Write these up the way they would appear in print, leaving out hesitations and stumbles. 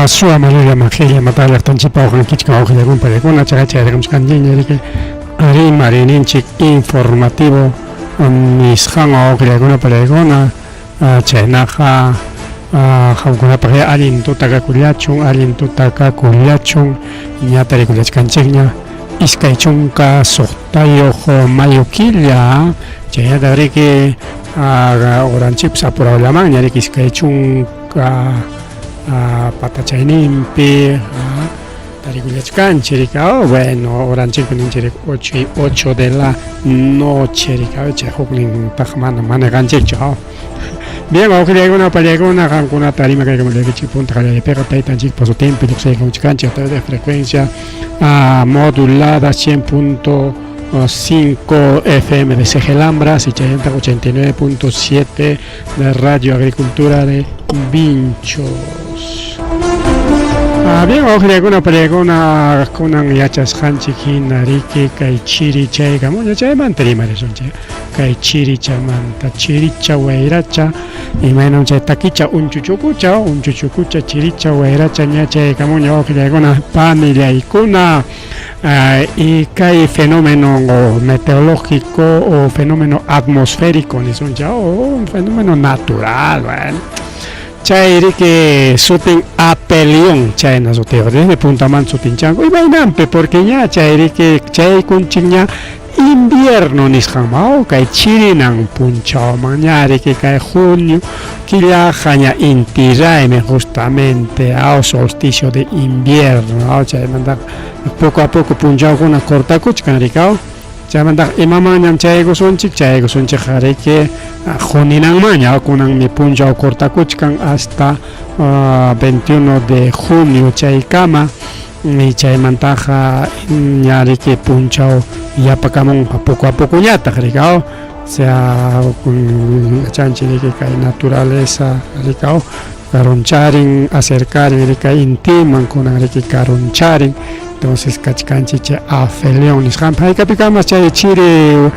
Suwa María Majilla Mata llaqtanchikpa waqankichik wawqillakuna paykuna chaqachayarqamuchkanchikña riki rimariyninchik informativo nisqan wawqillakuna paykuna chaynaqa qamkunapaq allin tuta kakullachun allin tuta kakullachun ña tarikullachkanchikña 26 mayo killa chaynataq riki horanchikpas apurawllamanña riki 20 patachayninpi tarikullachkanchik riki bueno horanchikpi ninchik 8 y 8 de la noche riki chay huknintaq mana manejanchikchu. Bien, wawqillaykuna pallaykuna qamkunata rimakaykamullakichik punta qallariypiqa taytanchikpa sutinpi lluqsiykamuchkanchik a través de frecuencia modulada 100.5 FM de Cegelambras y chaymanta 89.7 de Radio Agricultura de Vinchos. Bien, wawqillaykuna pallaykuna kunan yachasqanchik hina riki kay chiri chaykamuña chaymanta rimarisunchik kay chirichamanta chiricha wayracha imaynam chay takicha unchuchukucha unchuchukucha chiricha wayracha ña chaykamuña wawqillaykuna panillaykuna y kay fenómeno meteorológico o fenómeno atmosférico nisunchik o un fenómeno natural, bueno, chay riki sutin apelión chayna sutiyuq desde puntamanta sutinchanku imaynanpi porque ña chay riki chaykunchikña invierno nisqanman kay chirinan punchawman ña riki kay junio killaqa ña inti raymi justamente solsticio de invierno chaymantaqa poco a poco punchawkuna cortakuchkan riki chaymantaqa imamanñam chaykusunchik chaykusunchikqa riki juninanmanña kunanmi punchaw cortakuchkan hasta 21 de junio chaykama y chaymantaqa ña riki punchaw yapakamunqa poco a poco ñataq riki o sea yachanchik riki kay naturaleza riki karuncharin acercarin riki intiman kunan riki karuncharin entonces kachkanchik chay afelión nisqanpi haykapikamas chay chiri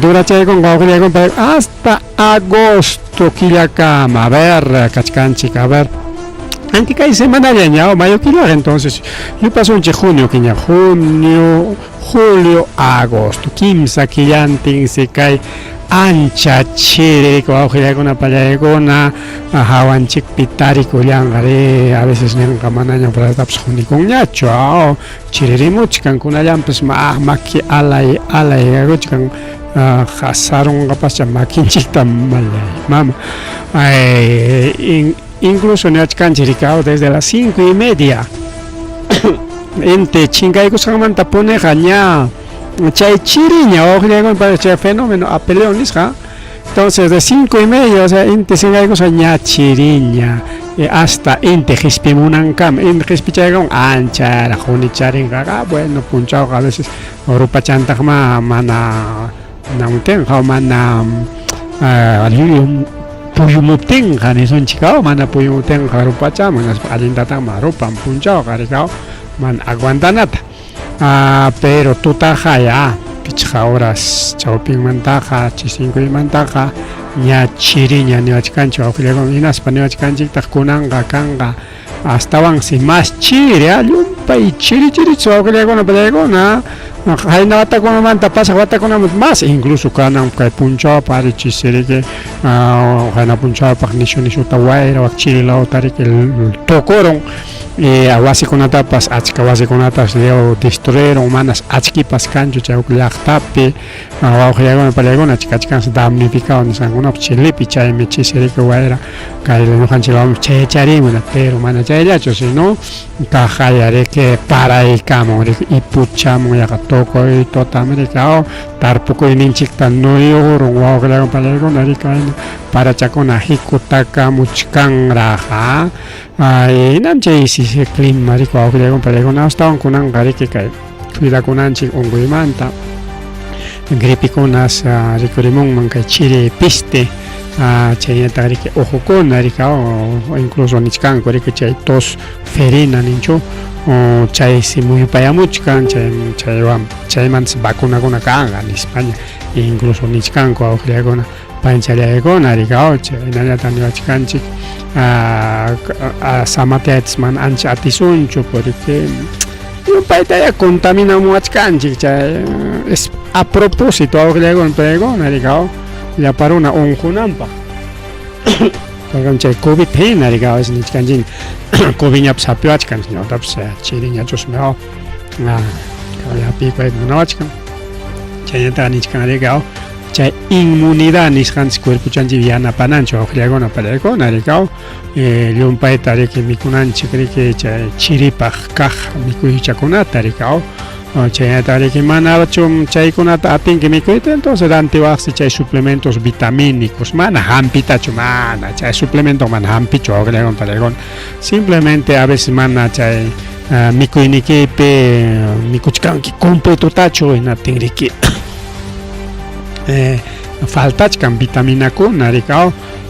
durachaykunqa wawqillaykunpa hasta agosto killakama a ver kachkanchik a ver aunque kay semanalla ña mayo killaqa entonces yupasunchik junio killa junio julio agosto kimsa killantinsi kay ancha chiri wawqillaykuna pallaykuna hawanchikpi tarikullanqa ri a veces ninqa manaña frasetapas qunikunñachu chiririmuchkan kunallanpas maki alay alay kakuchkan sarunqapascha makinchikta mallay mama incluso niwachkanchik riki desde las 5:30 inti chinkaykusqanmanta puniqa ña chay chiriña wawqillaykuna chay fenómeno apelión nisqa entonces de 5:30 o sea inti chinkaykusqa ña chiriña hasta inti qispimunankama inti qispichaykaman ancharaq qunicharinqa bueno punchawqa a veces rupachantaqma mana namutinqa mana puyumuptinqa nisunchik mana puyumuptinqa rupachamun allintataqma rupan punchawqa riki mana aguantanata pero tutaqa ya 5 horas chawpinmantaqa 5:00mantaqa ña chiriña niwachkanchik wawqillaykuna hinaspa niwachkanchiktaq kunanqa kanqa astawansi mas chiri llumpay chiri chirichu wawqillaykuna pallaykuna qayna watakunamanta pasaq watakunamanta mas incluso kanan kay punchawpaq ari chisi riki qayna punchawpaq nishu nishuta wayra wak chiri lawta riki tukurun wasikunatapas achka wasikunatas lliw destruyeron manas achkipas kanchu chay huk llaqtapi wawqillaykuna pallaykuna kachkansi damnificado nisqankunapas Chilepi chaymi chisi riki wayra kay ñuqanchik lawman chayacharimun pero mana chayllachu sino kaqaya riki paraykamun riki ipuchamun yaqa tukuy tutam riki tarpukuyninchikta nuyurun wawqillaykuna pallaykuna riki parachakuna hikutakamuchkanraq hinam chay clima riki wawqillaykuna pallaykuna astawan kunanqa riki kay cuidakunanchik unquymanta gripikunas rikurimunman kay chiri piste chaynataq riki uhukuna riki incluso nichkanku riki chay tos ferina ninchu Chaysi muyupayamuchkan chay chaywan chaymantas vacunakuna kanqa nispaña incluso nichkanku awqillakuna panchallaykuna rikaw chaynallata niwachkanchik samateaytas mana ancha atisunchu porque llumpaytaya contaminamuwachkanchik chay es a propósito awqillaykuna paykuna rikaw llapa runa unqunanpaq. Chay COVID hina riki a veces nichkanchikña COVIDñapas hapiwachkan ñawtapas chiriñachusmi hapiykuwayta munawachkan chaynataqa nichkan riki chay inmunidad nisqanchik cuerpochanchik yanapananchik wawqillakuna pallaykuna riki llumpayta riki mikunanchik riki chay chiripaq kaq mikuychakunata riki Chaynataq riki manachum chaykunata atinki mikuyta, entonces rantiwaqsi chay suplementos vitamínicos, mana hampitachu, mana chay suplemento mana hampichu wawqillakuna pariykuna. Simplemente a veces mana chay mikuynikipi mikuchkanki completotachu hinaptin riki faltachkan vitaminakuna riki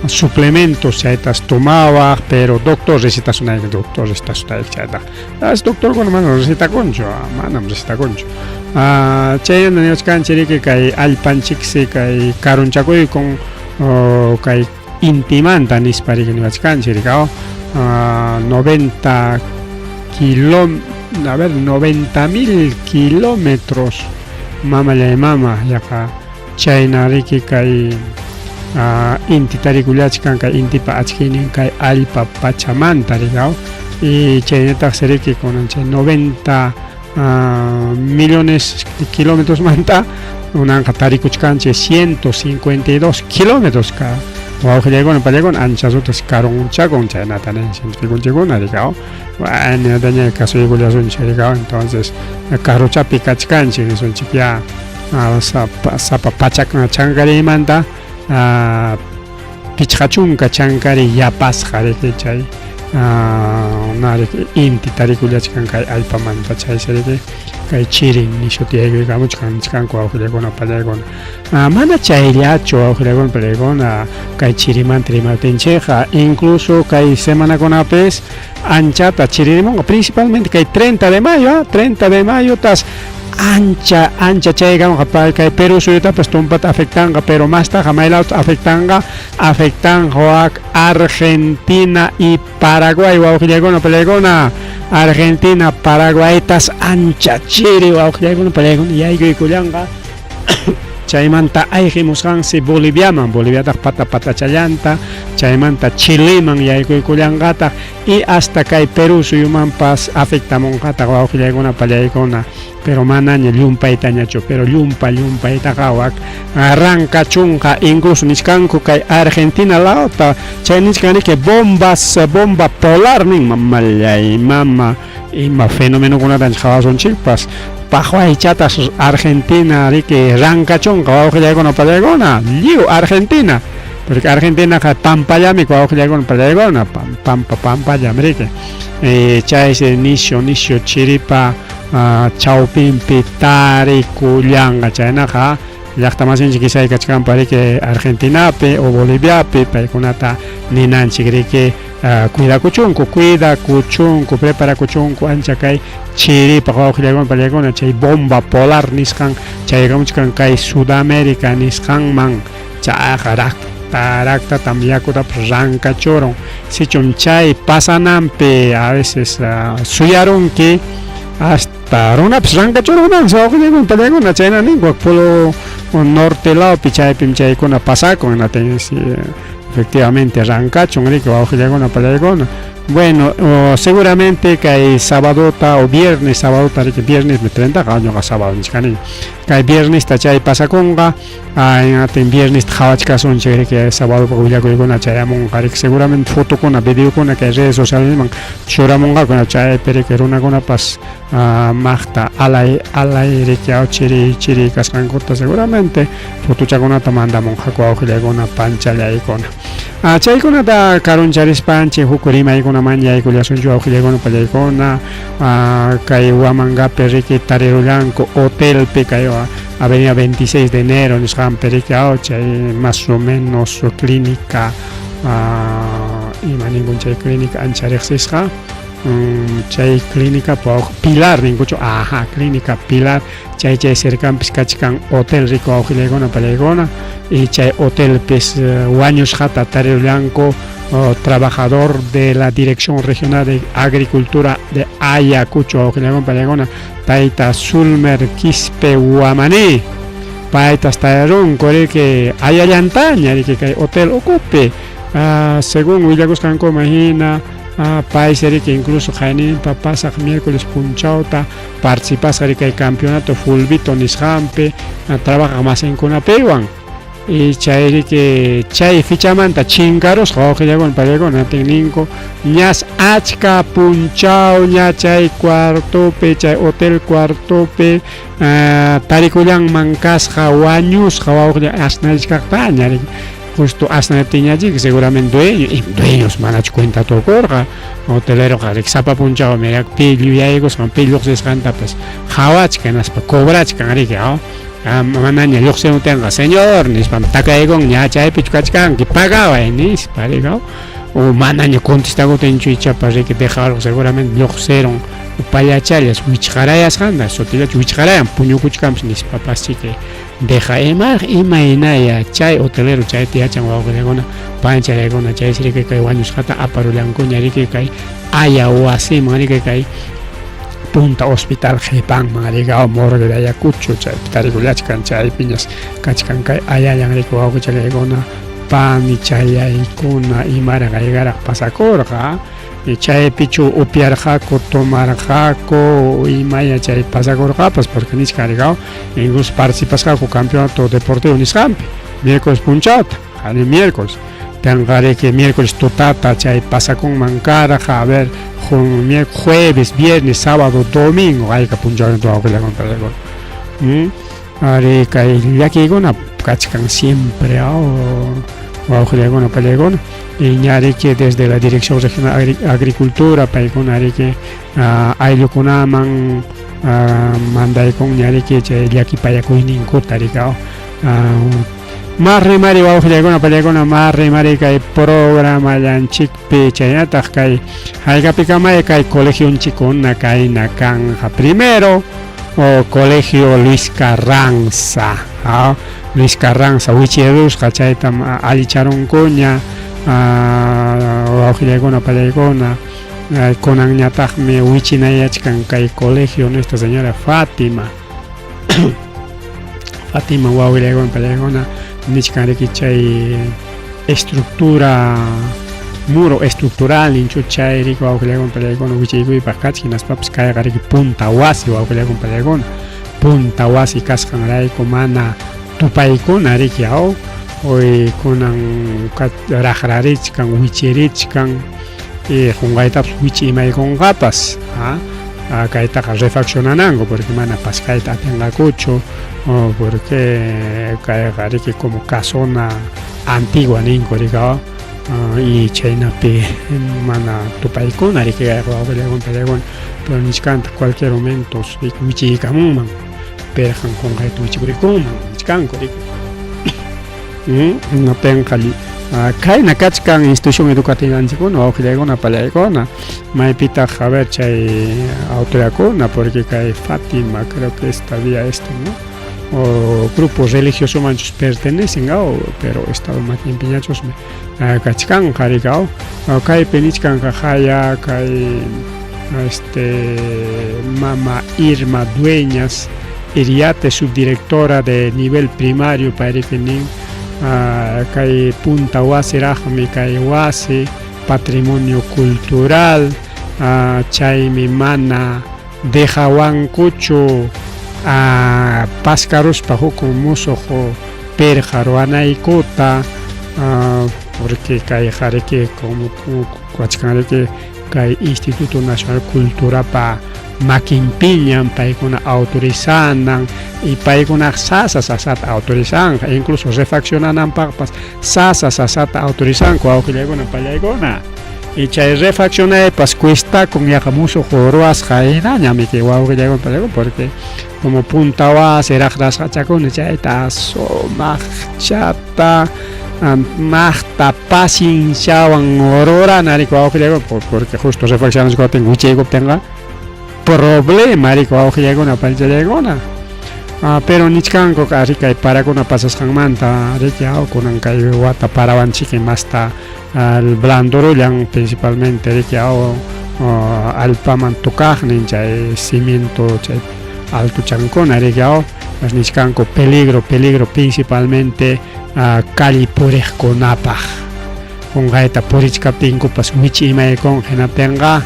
suplementos chaytas tomawaq, pero doctor recetasunayki, doctor recetasunayki chaytaqa. As doctorkuna manam recetakunchu, manam recetakunchu. Chayna niwachkanchik riki kay allpanchiksi kay karunchakuykun kay intimanta nispa riki niwachkanchik riki 90 kilom a ver 90 mil kilómetros mamallay mama yaqa chayna riki kay inti tarikullachkan kay intipa achkiynin kay allpa pachamanta riki y chaynataqsi riki kunan chay 90 millones de kilómetros manta kunanqa tarikuchkanchik 152 kilómetros ka wawqillaykuna pallaykuna ancha rutas karunchakun chaynata nin cientificonchikkuna riki bueno ña kasuykullasunchik riki entonces karuchapi kachkanchik nisunchik ya sapa sapa pachak chankariymanta 50 chankari yapasqa riki chay inti tarikullachkan kay allpamanta chaysi riki kay chiri nishu tiyaykukamuchkan nichkanku wawqillakuna pallaykuna mana chayllachu wawqillakuna pallaykuna kay chirimanta rimaptinchikqa incluso kay semanakunapis anchata chiririmunqa principalmente kay 30 de mayo 30 de mayo tas ancha ancha chaykamunqa kay Perú suyutapas tumpata afectanqa pero mastaqa maylawta afectanqa afectanqa wak Argentina y Paraguay wawqillaykuna pallaykuna Argentina Paraguaytas ancha chiri wawqillaykuna pallaykuna yaykuykullanqa chaymanta ayqimusqansi Boliviaman Boliviataq pata patachallanta chaymanta Chileman yaykuykullanqataq y hasta kay Perú suyumanpas afectamunqataq wawqillaykuna pallaykuna pero manaña llumpaytañachu pero llumpa llumpaytaqa wak rankachunqa incluso nichkanku kay Argentina lawta chay nichkan riki bombas bomba polar nin mamallay mama ima fenomenokunatan qhawasunchikpas paqwaychatas Argentina riki rankachunqa wawqillaykuna pallaykuna lliw Argentina porque Argentinaqa pampallami wawqillaykuna pallaykuna pampa pampallam riki chaysi nishu nishu chiripa chawpinpi tarikullanqa chaynaqa llaqtamasinchik kisay kachkanpa riki Argentinapi o Boliviapi paykunata ninanchik riki cuidakuchunku cuidakuchunku preparakuchunku ancha kay chiripaq wawqillaykuna pallaykuna chay bomba polar nisqan chaykamuchkan kay Sudamérica nisqanman chayqa rakta raktatam yakutapas rankachurun sichum chay pasananpi a veces suyarunki hasta runapas rankachurunmansi wawqillaykuna pallaykuna chayna ninku wak polo norte lawpi chaypim chaykuna pasakun hinaptinsi efectivamente rankachun riki wawqillaykuna pallaykuna bueno seguramente kay sabadota o viernes sabadota riki viernesmi 30 ñuqa sábado nichkaniña kay viernesta chay pasakunqa hinaptin viernesta qhawachkasunchik riki sabadopaq willakuykuna chayamunqa riki seguramente fotokuna videokuna kay redes socialesman churamunqaku chaypi riki runakunapas maqta alay alay riki chiri chiri kasqankuta seguramente fotochakunata mandamunqaku wawqillaykuna panchallaykuna chaykunata karuncharispanchik huk rimaykunaman yaykullasunchu wawqillaykuna pallaykuna kay Huamangapi riki tarirullanku hotelpi kay Avenida 26 de enero nisqanpi riki chay más o menos clínica ima ninkun chay clínica ancha riqsisqa. Chay clínica Pilar ninkuchu, aja, clínica Pilar, chay chay cercanpis kachkan hotel rico wawqillaykuna pallaykuna, y chay hotelpis wañusqata tarirullanku trabajador de la Dirección Regional de Agricultura de Ayacucho wawqillaykuna pallaykuna, tayta Sulmer Quispe Guamaní, paytas tarirunku riki ayallantaña riki kay hotel ukupi, según willakusqankuman hina. Paysi riki incluso qayninpa pasaq miércoles punchawta participasqa riki kay campeonato fulbito nisqanpi trabajaq masinkunapiwan, y chay riki chay fichamanta chinkarusqa wawqillakuna payllakuna, ninku ñas achka punchawña chay cuartopi, chay hotel cuartopi tarikullanman kasqa wañusqa wawqilla asnarichkaqtaña riki. Justo asnariptinñachik seguramente dueño, y dueños manachu cuenta tukurqa, hoteleroqa riki sapa punchawmi pi yuyaykusqan pi lluqsisqantapas qhawachkan hinaspa cobrachkan riki, manaña lluqsimuptinqa señor nispam takaykun, ña chaypichu kachkanki pagaway nispa riki, o manaña contestakutinchu ichapas riki dejarqa seguramente lluqsirun upallachallas wichqarayasqanta sutillachu wichqarayan puñukuchkanpas nispapas chiki deja imaraq imaynaya chay hotelero chayta yachan wawqillakuna panchalaykuna, chaysi riki kay wañusqata aparullankuña riki kay aya wasiman riki kay Punta Hospital qhipanman riki morgue de Ayacucho chaypi tarikullachkan, chaypiñas kachkan kay ayallan riki wawqichalaykuna panichalaykuna imaraq aygaraq pasakurqa, chaypichu upiarqaku tomarqaku imaya chay pasakurqapas, porque nichkan riki incluso participasqaku campeonato deportivo nisqanpi miércoles punchawta, qani miércoles tenqariki miércoles tutata chay pasakunman karqa, a ver, jueves, viernes, sábado, domingo, hayka punchawña wawqillakuna pallaykuna. Ari kay llakiykuna kachkan siempre wawqillakuna pallaykuna, y ña riki desde la Dirección Regional Agricultura paykuna riki ayllukunaman mandaykun ña riki chay llakipayakuyninkuta riki. Mas rimari wawqillaykuna pallaykuna, mas rimari kay programallanchikpi, chaynataq kay haykapikamay kay colegionchikkuna kayna kanja. Primero o colegio Luis Carranza, Luis Carranza wichirusqa chaytam allicharunkuña wawqillaykuna pallaykuna, kunanñataqmi wichinayachkan kay colegio Nuestra Señora Fátima. Fátima wawqillaykuna pallaykuna nichkan riki chay estructura muro estructural ninchu chay riki wawqillaykuna pallaykuna wichiykuypaq kachkan, hinaspapas kayqa riki punta wasi wawqillaykuna pallaykuna, punta wasi kasqanrayku mana tupaykuna riki hoy kunan raqrarichkan wichirichkan y qunqaytapas wichi imaykunqapas kaytaqa refaccionananku porque mana paskayta atinqakuchu, porque kayqa riki como casona antigua ninku riki y chaynapi mana tupaykuna riki kayqa wawqillaykuna pallaykuna, pero nichkantaq cualquier momento wichiykamunman perqan qunqayta wichikurikunman nichkanku riki. Napenqa kayna kachkan institución educativanchikkuna wawqillaykuna pallaykuna, maypitaq a ver chay autoridadkuna, porque kay Fátima creo que esta vía este, ¿no? O grupo religioso manchus pertenecen pero estado makinpiñachusmi kachkanqa riki kaypi nichkanqa haya kay mama Irma Dueñas Iriate, subdirectora de nivel primario, payriki nin kay punta wasiraqmi kay wasi patrimonio cultural, chaymi mana dejawankuchu paskaruspa huk musuq pirqa ruwanaykuta, porque kayqa riki como kachkan riki kay Instituto Nacional Culturapa makinpiñam paykuna autorizanan, y paykuna sasa sasata autorizanqa, incluso refaccionananpaqpas sasa sasata autorizanku wawqillaykuna pallaykuna, y chay refaccionaypas cuestakun yaqa musuq ruwasqa hinañami kay wawqillaykuna pallaykuna, porque como punta wasi raqrasqachakuna chayta sumaqchata Maqta pacienciawan rurana riki wawqillaykuna, porque justo reflexionasqatin wichaykuptinqa problema riki wawqillaykuna panchallaykuna. Pero nichkanku riki kay parakuna pasasqanmanta riki kunan kay wata parawanchiki masta blandurullan principalmente riki allpaman tukaqnin chay cimiento chay altuchankuna riki nichkanku peligro peligro principalmente calle puriqkunapaq qunqayta purichkaptinkupas wichi imaykun hinaptinqa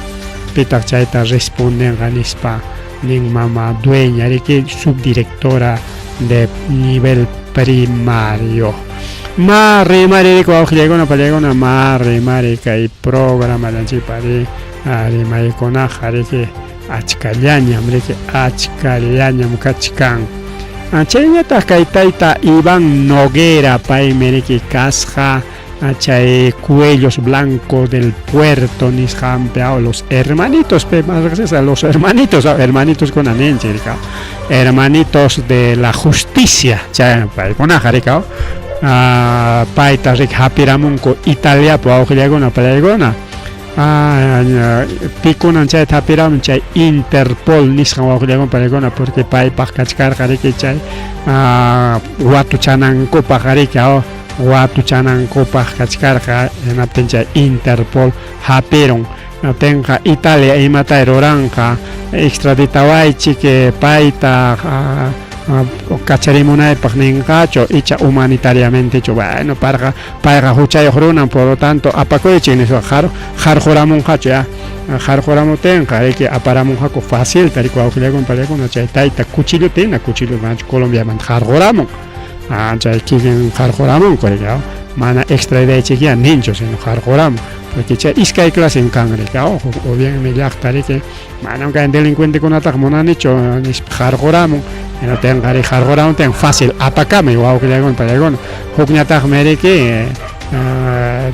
pitaq chayta respondenqa nispa nin mama dueña riki subdirectora de nivel primario. Ma rimari riki wawqillaykuna pallaykuna ma rimari kay programallanchikpa ri rimaykunaqa riki achkallañam riki achkallañam kachkan. Chaynataq kay tayta Iván Noguera paymi riki kasqa chay Cuellos Blancos del Puerto nisqanpi los hermanitos los hermanitos hermanitos kuna ninchik hermanitos de la justicia chay paykunaqa riki payta riki hapiramunku Italiapi wawqillaykuna pallaykuna pikunan chayta hapiramun chay Interpol nisqan wawqillaykuna pallaykuna porque paypaq kachkarqa riki chay watuchanankupaq riki watuchanankupaq kachkarqa hinaptin chay Interpol hapirun hinaptinqa Italia imata ruranqa extraditawaychik payta kacharimunaypaq ninqachu icha humanitariamentechu bueno parqa payqa huchayuq runan por lo tanto apakuychik nispa qarquramunqachu ya qarquramutinqa riki aparamunqaku facilta riki wawqillaykuna pallaykuna chay tayta cuchilluta hina cuchillo manachu Colombiamanta qarquramun chay kikin qarquramunku riki mana extraditaychikya ninchu sino qarquramun porque chay iskay clasen kan riki o bien mi llaqta riki manam kay delincuentekunataqa munanichu nispa qarquramun hinaptinqa riki qarquramutin fácil apakamuy wawqillaykuna pallaykuna hukñataqmi riki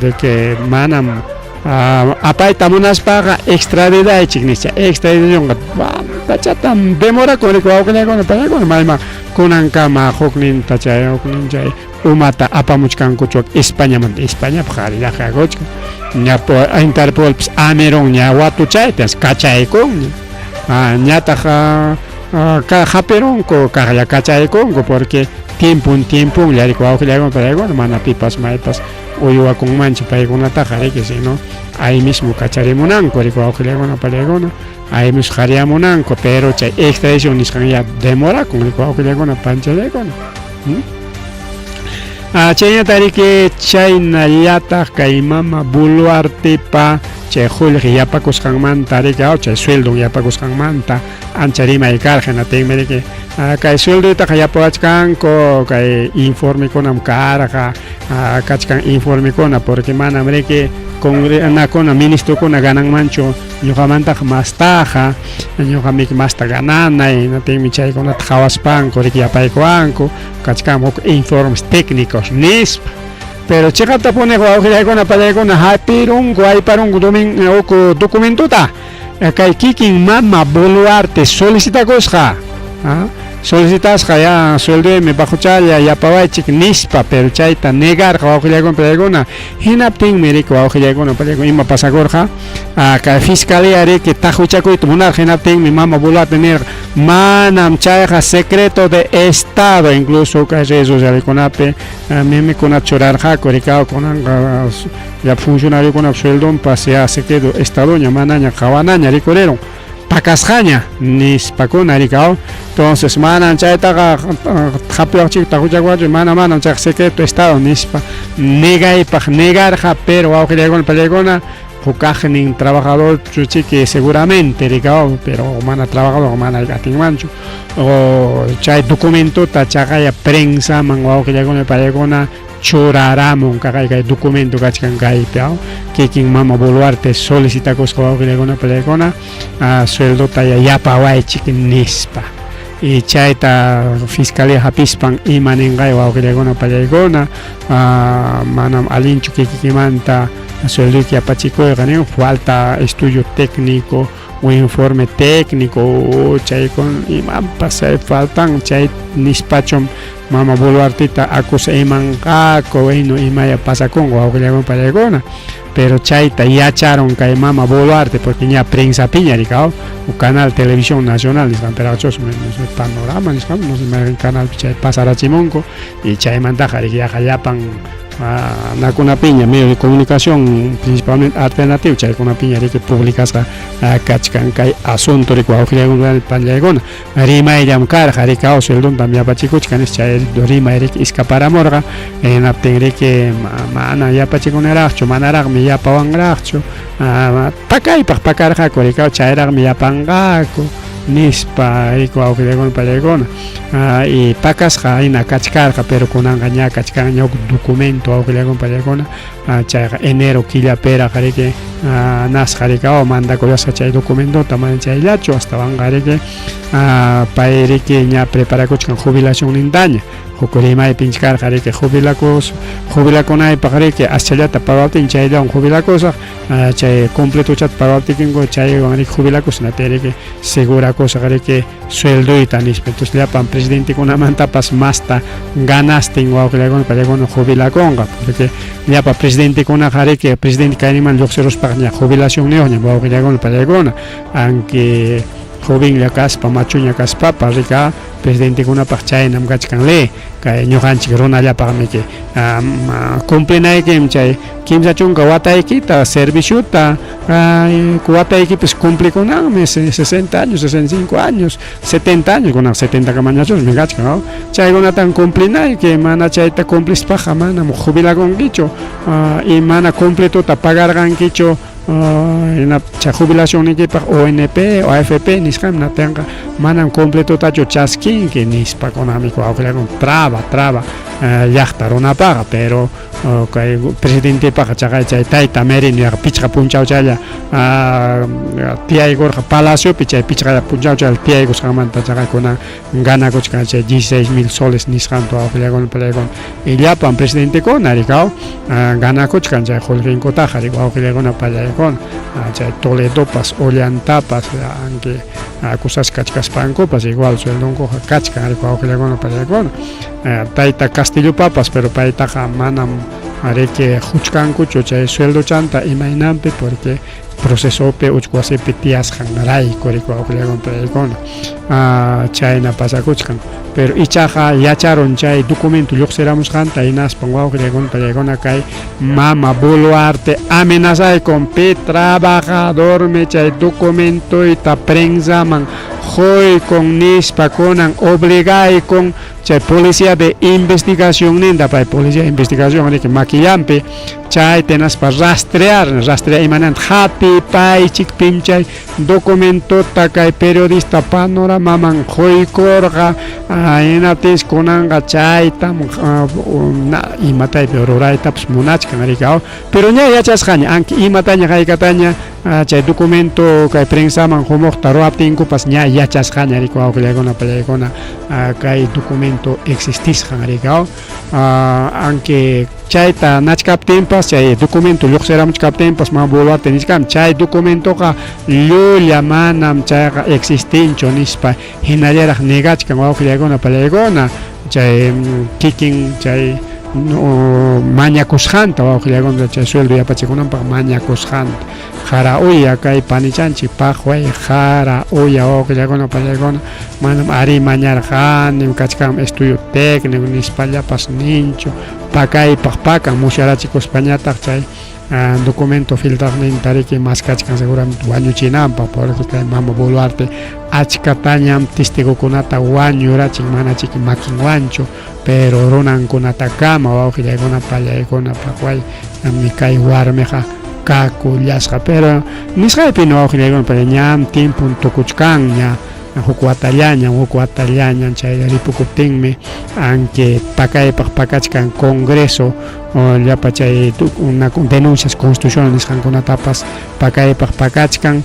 de que manam apayta munaspaqa extraditaychik nispa extradicionqa pachatam demorakun riki wawqillaykuna pallaykuna mayman kunankama hukninta chay huknin chay umata apamuchkankuchu Españamanta Españapaq qari llaqakuchkan ña Interpolpas amirunña watuchaytas kachaykunña ñataq hapirunku kaqlla kachaykunku porque tiempon tiemponlla riki wawqillaykuna pallaykuna mana pipas maypas uywakunmanchu paykunataqa riki sino ahí mismo kacharimunanku riki wawqillaykuna pallaykuna ahí mismo qariyamunanku pero chay extradición nisqan ya demorakun riki wawqillaykuna panchallaykuna. Chaynata riki chaynallataq kay mama Boluartepa chay qullqi yapakusqanmanta riki chay sueldon yapakusqanmanta ancha rimay karqa hinaptinmi riki kay sueldoytaqa yapawachkanku kay informekunam karqa kachkan informekuna porque manam riki congrenakuna ministrokuna gananmanchu ñuqamantaqa mastaqa ñuqamiki masta gananay hinaptinmi chaykunata qhawaspanku riki yapaykuwanku kachkan huk informes técnicos nispa pero chiqaptapuni wawqillaykuna pallaykuna hapirunku ayparunku huk documentota kay kikin mama Boluarte solicitakusqa solicitasqa ya sueldoymi bajuchalla yapawaychik nispa pero chayta negarqa wawqillaykuna pallaykuna hinaptinmi riki wawqillaykuna pallaykuna ima pasakurqa kay fiscalía riki taqwichakuyta munarqa hinaptinmi mama Boluarte nirqa manam chayqa secreto de estado incluso kay redes socialkunapi mimikunata churarqaku riki kunanqa ya funcionariokunap sueldonpas ya secreto estadoña manaña qawanaña rikurirun pakasqaña nispakuna riki entonces manam chaytaqa hapiwaqchik taqwichakuwachik mana manam chayqa secreto estado nispa negaypaq negarqa pero wawqillaykuna pallaykuna hukaqnin trabajador chiki seguramente riki pero mana trabajador mana atinmanchu o chay documentota chaqaya prensaman wawqillaykuna pallaykuna churaramun kaqay kay documento kachkan kaypi kikin mama Boluarte solicitakusqa wawqillaykuna pallaykuna sueldota yapawaychik nispa y chayta fiscalía hapispan ima ninqay wawqillaykuna pallaykuna manam allinchu kikikimanta sueldoyki yapachikuyqa nin falta estudio técnico o informe técnico chaykun imapas faltan chay nispachum. Mama Boluarteta acusa imanqaku inu imaya pasakunqa wawqillakuna pallaykuna pero chayta yacharun kay mama Boluarte porque ña prensapiña rikaw canal televisión nacional nisqan peraqchus panorama nisqan no sé mayqin canalpi chay pasarachimunku y chaymantaqa riki yaqa llapan nakunapiña medio de comunicación principalmente alternativo chaykunapiña riki publicasqa kachkan kay asunto riki wawqillaykuna pallaykuna rimayllam karqa rikaw sueldontam yapachikuchkan nispa chay rimay riki iskaparamurqa hinaptin riki mana yapachikunaraqchu manaraqmi yapawanraqchu pakaypaq pakarqaku rikaw chayraqmi yapanqaku nispa riki wawqillaykuna pallaykuna y pakasqa hina kachkarqa pero kunanqa ña kachkanña huk documento wawqillaykuna pallaykuna chayqa enero killapiraq riki nasqa riki oh mandakullasqa chay documentota mana chayllachu astawanqa riki pay riki ña preparakuchkan jubilacionnintaña huk rimaypin karqa riki jubilakus jubilakunaypaq riki aschallata pagaptin chayllawan jubilakusaq chay completochata pagaptikinku chaywan riki jubilakusaq natin riki segurakusaq riki sueldoyta nispa entonces llapan presidentekunamantapas masta ganastin wawqillakuna paykuna jubilakunqa porque llapa presidentekunaqa riki presidente kayninman lluqsiruspaqa ña jubilacionniyuqña wawqillakuna paykuna aunque jovenlla kaspa machuña kaspapas rika presidentekunapaq chaynam kachkan ley kay ñuqanchik runallapaqmiki cumplinaykim chay 30 wataykita serviciota wataykipas cumplikunanmi 60 años 65 años 70 años kunan 70 kamañachusmi kachkan no chaykunatan cumplinayki mana chayta cumplispaqa manam jubilakunkichu y mana completota pagarqankichu hina chay jubilacionniykipaq ONP o AFP nisqam natinqa manam completotachu chaskinki nispa kunanmi wawqillakuna traba traba llaqta runapaqa pero kay presidentepaqa chaqay chay tayta Merino yaqa 5 punchawchalla tiyaykurqa palaciopi chay 5 punchawchalla tiyaykusqanmanta chaqay kunan ganakuchkan chay 16,000 soles nisqanta wawqillakuna pallaykuna y llapan presidentekuna rikaw ganakuchkan chay qullqinkutaqa rik wawqillakuna pallaykuna chay Toledopas Ollantapas aunque acusasqa kachkaspankupas igual sueldonkuqa kachkan rik wawqillakuna pallaykuna tayta Castillopapas pero paytaqa manam riki huchkankuchu chay sueldochanta imaynanpi porque procesopi uchku wasipi tiyasqanrayku riki wawqillakuna pallaykuna chayna pasakuchkan pero ichaqa yacharun chay documento lluqsiramusqanta hinaspan wawqillakuna pallaykuna kay mama Boluarte amenazaykun pi trabajadormi chay documentoyta prensaman quykun nispa kunan obligaykun chay policía de investigación ninta pay policía de investigación riki makillanpi chayta hinaspa rastrear rastrear imananta hapipaychik pim chay documentota kay periodista panoramaman quykurqa hinaptinsi kunanqa chaytam imataypi ruraytapas munachkan riki pero ña yachasqaña aunque imataña haykataña chay documento kay prensaman humuqta ruwaptinkupas ña yachasqaña riki wawqillaykuna pallaykuna kay documento existisqan riki aunque chayta nachkaptinpas chay documento lluqsiramuchkaptinpas mama Boluarte nichkan chay documentoqa llulla manam chayqa existinchu nispa hinallaraq negachkan wawqillaykuna pallaykuna chay kikin chay mañakusqanta wawqillaykuna chay sueldo yapachikunanpaq mañakusqanta qara uya kay panichanchik paqway qara uya wawqillaykuna pallaykuna manam ari mañarqanim kachkan estudio técnico nispallapas ninchu pakaypaq pakan musyarachikuspañataq chay documento filtraqninta riki maskachkan seguramente wañuchinanpaq porque kay mama Boluarte achkatañam testigokunata wañurachin mana chiki makinwanchu pero runankunatakama wawqillaykuna pallaykuna paqway kay warmiqa kakullasqa pero nisqaypi no wawqillaykuna pero ñam tiempon tukuchkanña huk watallaña chay ripukuptinmi aunque pakaypaq pakachkan congreso llapa chay denuncias constitucionales nisqankunatapas pakaypaq pakachkan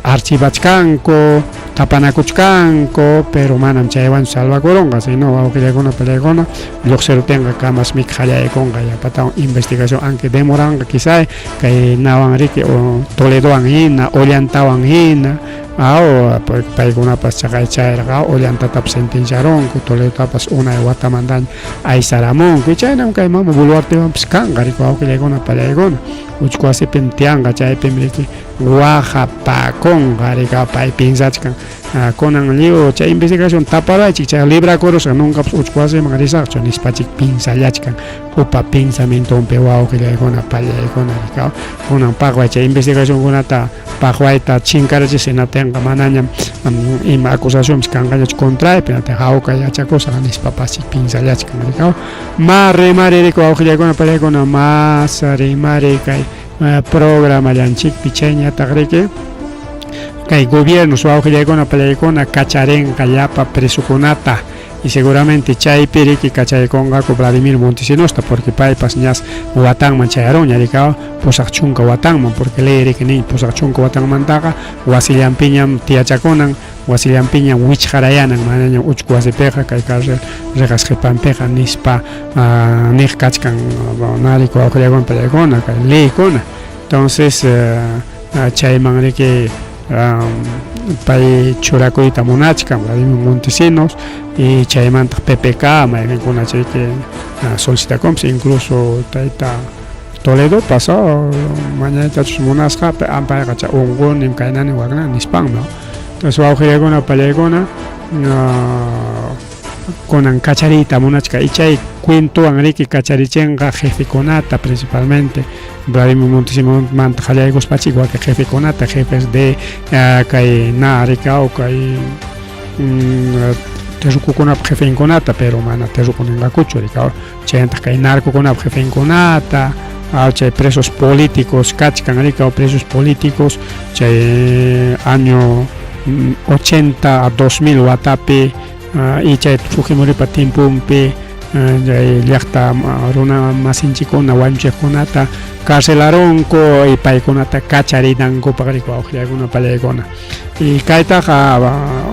archivachkanku Tapanakuchkanku, pero manam chaywanchu salvakurunqa, sino wawqillaykuna pallaykuna lluqsiruptinqa kamasmi qallaykunqa yapatawan investigación, aunque demoranqa quizá kay nawan riki o Toledowan hina, Ollantawan hina, aw paykunapas chaqay chayrqa Ollantatapas sentenciarunku, Toledotapas unay watamantaña aysaramunku, y chaynam kay mama Boluartewanpas kanqa riki wawqillaykuna pallaykuna, uchku wasipim tiyanqa, chaypim riki waqapakunqa riki pay piensachkan kunan lliw chay investigación taparaychik chay librakurusqa nuncapas uchku wasiman risaqchu nispachik piensallachkan upa pensamientonpi wawqillaykuna pallaykuna riki kunan paqway chay investigacionkunata paqwayta chinkarachis hinaptinqa manañam ima acusacionpas kanqañachu contraypi hinaptin hawka yachakusaq nispapachik piensallachkan riki ma rimari riki wawqillaykuna pallaykuna mas rimari kay programallanchikpi chayñataq riki kay gobierno wawqillaykuna pallaykuna kacharinqa llapa presokunata y seguramente chaypi riki kachaykunqaku Vladimir Montesinosta porque paypas ñas watanman chayarunña riki 80 watanman porque ley riki nin 80 watanmantaqa wasillanpiñam tiyachakunan wasillanpiñam wichqarayanan manañam uchku wasipiqa kay cárcel riqas qhipanpiqa nispa niq kachkan nariku wawqillaykuna pallaykuna kay leykuna entonces chayman riki pay churakuyta munachkan Vladimir Montesinos y chaymantaq PPK mayqinkuna chayki solicitakunpas incluso tayta Toledo pasó mañaytachus munasqa payqa chay unqunim kaynani waknani nispanmi. Entonces wawqillaykuna pallaykuna kunan kachariyta munachka y chay cuentowan riki kacharichinqa jefekunata principalmente Vladimir Montesinosmanta qallaykuspachik wakin jefekunata jefes de kay na rikaw kay terrukukunapa jefenkunata pero mana terruku ninqakuchu rikaw chayantaq kay narcokunapa jefenkunata chay presos políticos kachkan rikaw presos políticos chay año 80 a 2000 watapi y chay Fujimoripa tiemponpi chay llaqta runa masinchikkuna wañuchiqkunata carcelarunku y paykunata kacharinankupaq riki wawqillaykuna pallaykuna y kaytaqa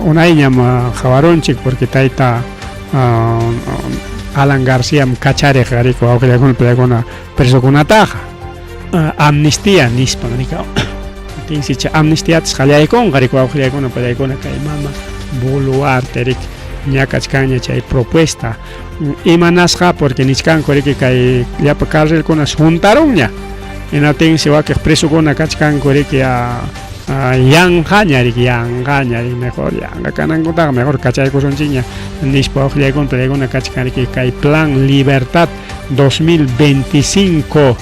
unayñam qhawarunchik porque tayta Alan Garciam kachariq riki wawqillaykuna pallaykuna presokunataqa amnistía nispan riki tinsi chay amnistiatas qallaykunqa riki wawqillaykuna pallaykuna kay mama Boluarte riki ña kachkanña chay propuesta imanasqa porque nichkanku riki kay llapa carcelkuna juntarunña hinaptinsi wakiq presokuna kachkanku riki yanqaña riki yanqaña riki mejor yanqa kanankutaqa mejor kachaykusunchikña nispa wawqillaykuna pallaykuna kachkan riki kay plan libertad 2025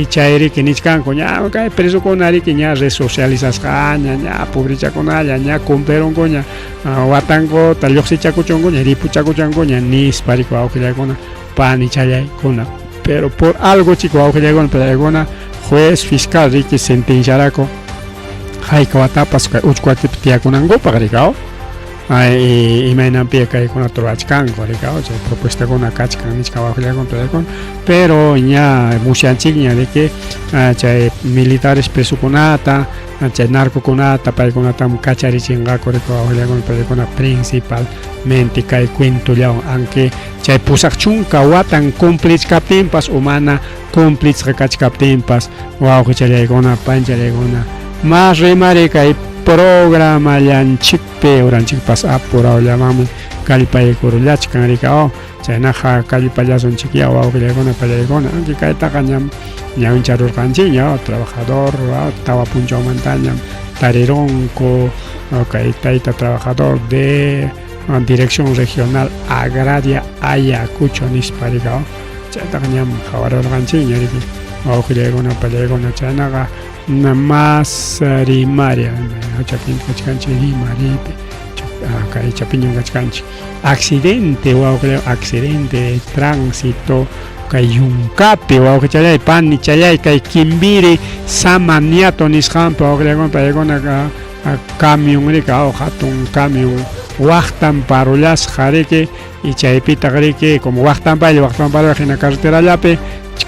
chay riki nichkanku ña kay presokuna riki ña resocializasqaña ña pobrichakunalla ña cumplirunkuña watankuta lluqsichakuchunkuña ripuchakuchunkuña nispa riki wawqillaykuna panichallaykuna pero por algo chico wawqillaykuna pallaykuna juez fiscal riki sentenciaraku hayka watapas kay uchku wasipi tiyakunankupaq rikaw imaynanpi kaykunata ruwachkanku rikaw chay propuestakuna kachkan nichkan wawqillaykuna pallaykuna pero ña musyanchikña riki chay militares presokunata chay narcokunata paykunatam kacharichinqaku riki wawqillaykuna pallaykuna principalmente kay cuentollawan aunque chay 80 watan cumplichkaptinpas o mana cumplishqa kachkaptinpas wawqichallaykuna panchallaykuna mas rimari kay programallanchikpi uranchikpas apurawllamanmi kallpaykurullachkan rikaw chaynaqa kallpallasunchikya wawqillaykuna pallaykuna aunque kaytaqa ñam ñawincharurqanchikña trabajador tawa punchawmantañam tarirunku kay tayta trabajador de Dirección Regional Agraria Ayacucho nispa rikaw chaytaqa ñam qhawarurqanchikña riki wawqillaykuna pallaykuna chaynaqa mas rimari chapinta kachkanchik rimaripi kay chapiñan kachkanchik accidente wawqillay accidente de tránsito kay yunkapi wawqichallay panichallay kay Kimbiri Samaniato nisqanpi wawqillaykuna pallaykuna camion riki hatun camion waqtan parullasqa riki y chaypitaq riki como waqtanpaylla waqtanpaylla hina carreterallapi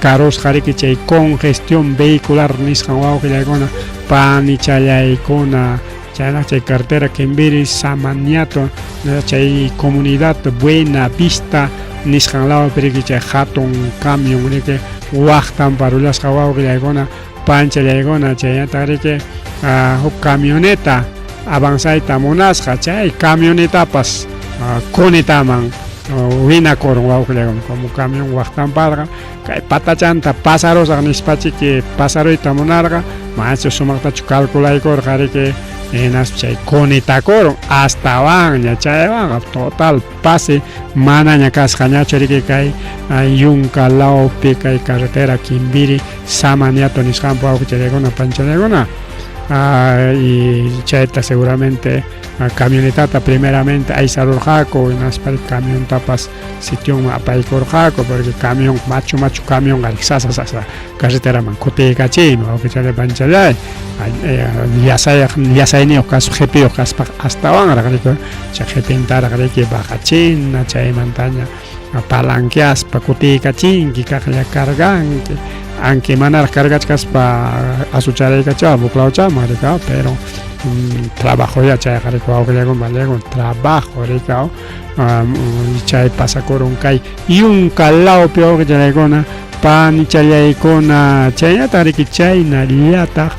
karusqa riki chay congestión vehicular nisqan wawqillaykuna panichallaykuna. Chaynaq chay carretera Kimbiri Samaniato chay comunidad Buena Vista nisqan lawpi riki chay hatun camión riki waqtanpa rullasqa wawqillaykuna panchallaykuna chaynataq riki huk camioneta avanzayta munasqa chay camionetapas cunetaman winakurun wawqillaykuna como camión waqtanparqa kay patachanta pasarusaq nispachiki pasaruyta munarqa manachu sumaqtachu calculaykurqa riki hinaspa chay conectakurun astawanña chaywanqa total pase manaña kasqañachu riki kay yunka lawpi kay carretera Kimbiri Samaniato nisqanpa wawqichallaykuna panchallaykuna y chayta seguramente camionetata primeramente aysarurqaku hinaspa camiontapas sitionman apaykurqaku porque camión machu machu camionqa sasa sasa carreteraman kutiykachiymi wawqichalay panchallay llasayaq llasayniyuq kaspa qhipiyuq kaspa astawanraq riki chay qhipintaraq riki baqachina chaymantaña palanqueaspa kutiykachinki kaqlla carganki aunque manaraq cargachkaspa asucharaykachawa buklawchaman riki pero trabajoya chayqa riki wawqillaykuna panchallaykuna trabajo riki chay pasakurun kay yunka lawpi wawqichalaykuna panichallaykuna chaynataq riki chaynallataq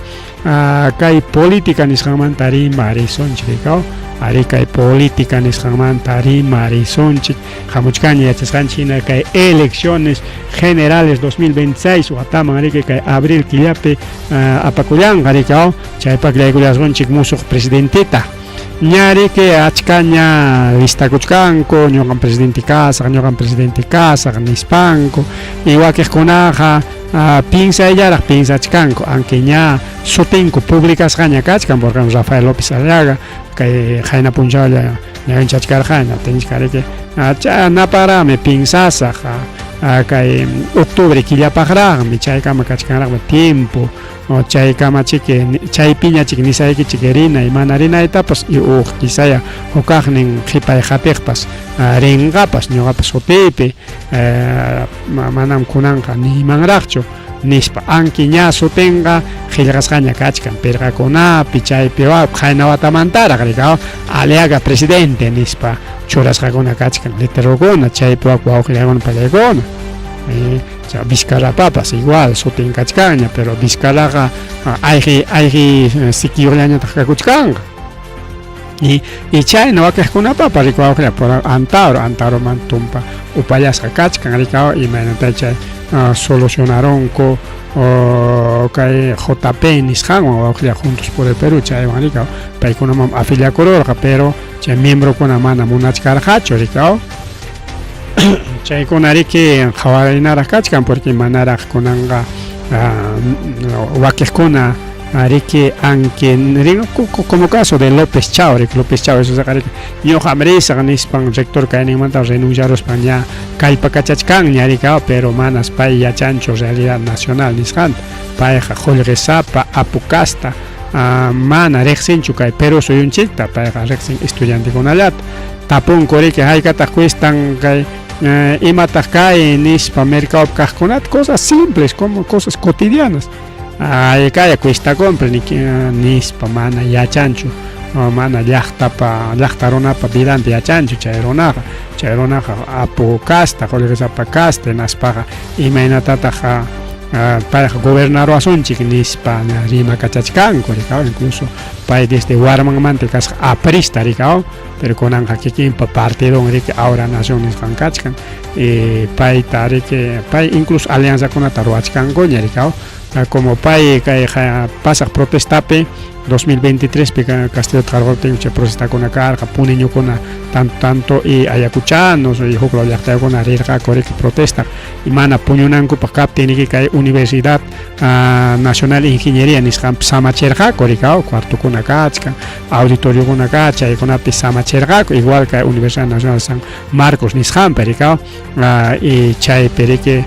kay política nisqanmanta rimarisunchik rikaw ari kay política nisqanmanta rimarisunchik hamuchkanña yachasqanchik hina kay elecciones generales 2026 wataman riki kay abril killapi apakullanqa rikaw chaypaq llaykullasunchik musuq presidenteta ña riki achkaña listakuchkanku ñuqam presidente kasaq ñuqam presidente kasaq nispanku y wakiqkunaqa pinsayllaraq pinsachkanku aunque ña sutinku publicasqaña kachkan por ejemplo Rafael López Aliaga kay qayna punchawlla ñawinchachkarqaña tinchkariki naparaqmi pinsasaq kay octubre killapaqraqmi chaykama kachkanraqmi tiempo chaykamachiki chaypiñachik nisaykichik rinay mana rinaytapas y huk quizaya hukaqnin qhipay qatiqpas rinqapas ñuqapas sutiypi manam kunanqa niymanraqchu nispa anki ña sutinqa qillqasqaña kachkan pirqakunapi chaypi qayna watamantaraq rikaw Aliaga presidente nispa churasqakuna kachkan letrerokuna chaypi wawqillaykuna pallaykuna Vizcarrapapas igual sutin kachkanña pero Vizcarraqa ayqi ayqi sikiyuqllañataq kakuchkanqa y y chayna wakiqkunapapas rikuwaqlla por Antauro Antauroman tumpa upallasqa kachkan rikaw imaynata chay solucionarunku kay JP nisqanwan wawqilla Juntos por el Perú chaywan rikaw paykunaman afiliakururqa pero chay miembrokuna mana munachkarqachu rikaw chaykuna riki qhawarinaraq kachkan porque manaraq kunanqa wakiqkuna riki anki como caso de López Chao riki López Chao esosaqa riki ñuqam risaq nispan rector kayninmanta renunciaruspan ña kallpakachachkanña riki pero manas pay yachanchu realidad nacional nisqanta payqa qullqisapa apu casta mana riqsinchu kay Perú suyunchikta payqa riqsin estudiantekunallata tapunku riki haykataq cuestan kay imataq kay nispa mercadopi kaqkunata cosas simples como cosas cotidianas haykaya cuesta compra nispa mana yachanchu mana llaqtapa llaqta runapa vidanta yachanchu chay runaqa chay runaqa apu casta qullqisapa casta hinaspaqa imaynatataq payqa gobernaruwasunchik nispa rimakachachkanku rikaw incluso pay desde warmanmanta kasqa aprista rikaw pero kunanqa kikinpa partidon riki Ahora Nación nisqan kachkan y payta riki pay incluso alianzakunata ruwachkankuña rikaw como pay kay pasaq protestapi 2023 pi Castillo qarquptin chay protestakuna karqa puniñukuna tanto tanto y ayacuchanos y huk law llaqtayukuna rirqaku riki protestaq y mana puñunankupaq kaptin riki kay Universidad Nacional Ingeniería nisqanpi samachirqaku rikaw cuartokuna kachkan auditoriokuna kachkan chaykunapi samachirqaku igual kay Universidad Nacional San Marcos nisqanpi rikaw y chaypi riki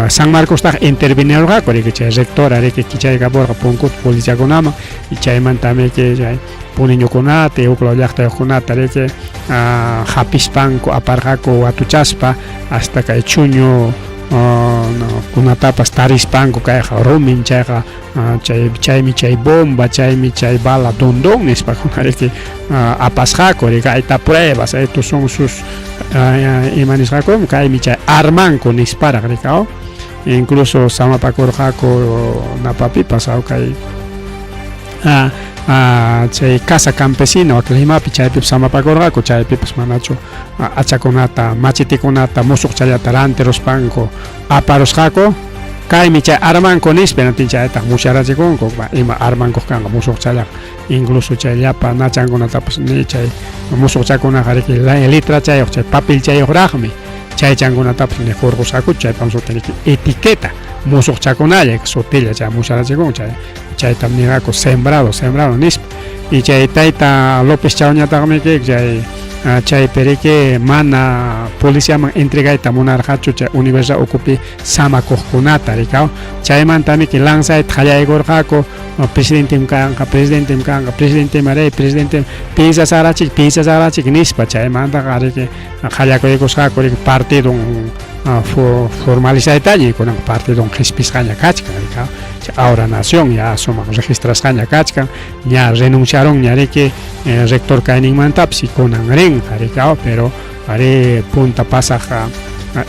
San Marcostaq intervenirqaku riki chay rectora riki kichaykapurqa punkuta policiakunaman y chaymantami chay puniñukunata y huk law llaqtayuqkunata riki hapispanku aparqaku watuchaspa hasta kay chuño Kunatapas tarispanku kayqa rumin chayqa chay chaymi chay bomba chaymi chay bala dondon nispakuna riki apasqaku riki ayta pruebas estos son sus ima nisqakum kaymi chay armanku nisparaq riki incluso samapakurqaku napapipas kay chay casa campesina Limapi chaypipas samapakurqaku chaypipas manachu achakunata machitikunata musuqchallata rantiruspanku aparusqaku kaymi chay armanku nispa hinaptin chaytaq musyarachikunku ima armankuq kanqa musuqchallaqa incluso chay llapa nachankunatapas ni chay musuqchakunaqa riki litrachayuq chay papelchayuqraqmi chaychankunatapas ni hurqusqakuchu chaypam sutin riki etiqueta musuqchakunalla sutilla chay musyarachikun chay chaytam nirqaku sembrado sembrado nispa y chay tayta López Chaoñataqmi chay chaypi riki mana policiaman entregayta munarqachu chay universidad ukupi samakuqkunata rikaw chaymantamiki lanzayta qallaykurqaku presidentem kanqa presidentem kanqa presidentem rey presidentem piensasarachik piensasarachik nispa chaymantaqa riki qallakuykusqaku riki partidon formalizaytaña kunan partidon qhispisqaña kachkan rikaw Ahora Nación ya sumaq registrasqaña kachkan ña renunciaronña riki rector kayninmantapas y kunan rinqa rikaw pero ari punta pasaq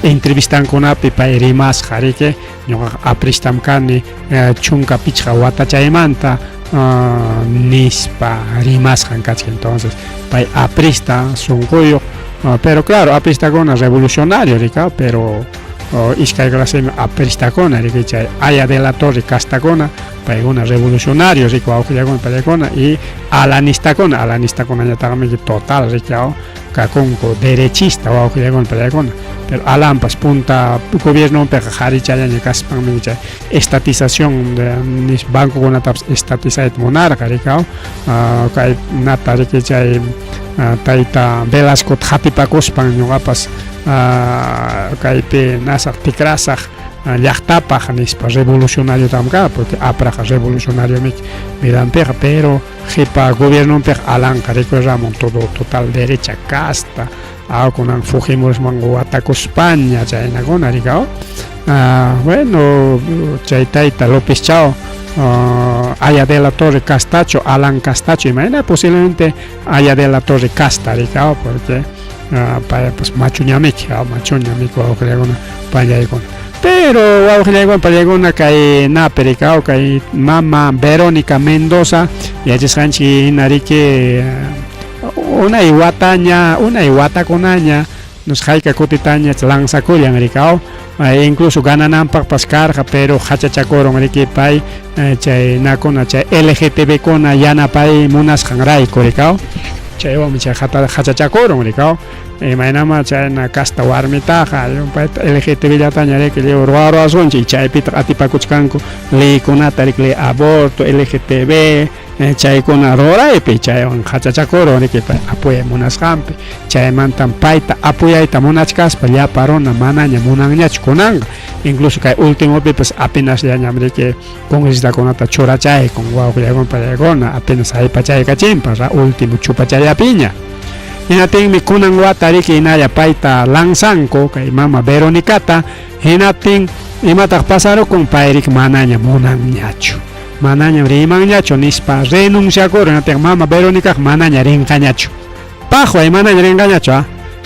entrevistankunapi pay rimasqa riki ñuqaqa apristam kani 15 watachaymanta nispa rimasqan kachkan entonces pay aprista sunquyuq pero claro apristakuna revolucionario rikaw pero iskay clasemi apristakuna riki chay Aya de la Torre castakuna paykuna revolucionario riki wawqillakuna paykuna y alanistakuna alanistakunañataqmi total riki kakunku derechista wawqillakuna paykuna pero Alanpas punta gobiernopiqa qharichallaña kaspanmi chay estatización de nis bancokunatapas estatizayta munarqa rikaw kay nata riki chay tayta Velascota hatipakuspan ñuqapas kaypi nasaq tikrasaq llaqtapaq nispa revolucionariotam karqa porque APRAqa revolucionariomiki vidanpiqa pero qipa gobiernompiqa Alanqa rikurirqamun todo total derecha casta kunan Fujimorisman watakuspaña chaynakuna rikaw bueno chay tayta López Chao Aya de la Torre castacho Alan castacho imayna posiblemente Aya de la Torre casta rikaw porque paypas machuñamiki machuñamiki wawqillakuna pallaykuna pero wawqillaykuna pallaykuna kay napi rikaw kay mama Verónica Mendoza yachasqanchik hina riki unay wataña unay watakunaña nos hayka kutitaña lanzakullan rikaw incluso ganananpaqpas karqa pero hachachakurun riki pay chay nakuna chay LGTB kuna yanapay munasqanrayku rikaw chaywanmi chay hachachakurun rikaw imaynama chayna casta warmitaqa llumpayta LGTB llataña riki lliw ruwaruwasunchik chaypitaq atipakuchkanku leykunata riki ley aborto LGTB chaykuna ruraypi chaywan hachachakurun riki pay apoyay munasqanpi chaymantam payta apoyayta munachkaspa llapa runa manaña munanñachu kunanqa incluso kay ultimopipas apenasllañam riki congresistakunata churachaykun wawqillakuna pallaykuna apenas haypachaykachinpas último chupachallapiña hinaptinmi kunan wata riki hinalla payta lanzanku kay mama Veronicata hinaptin imataq pasarukun pay riki manaña munanñachu manaña rimanñachu nispa renunciakurun hinaptin mama Veronicaqa manaña rinqañachu paqway manaña rinqañachu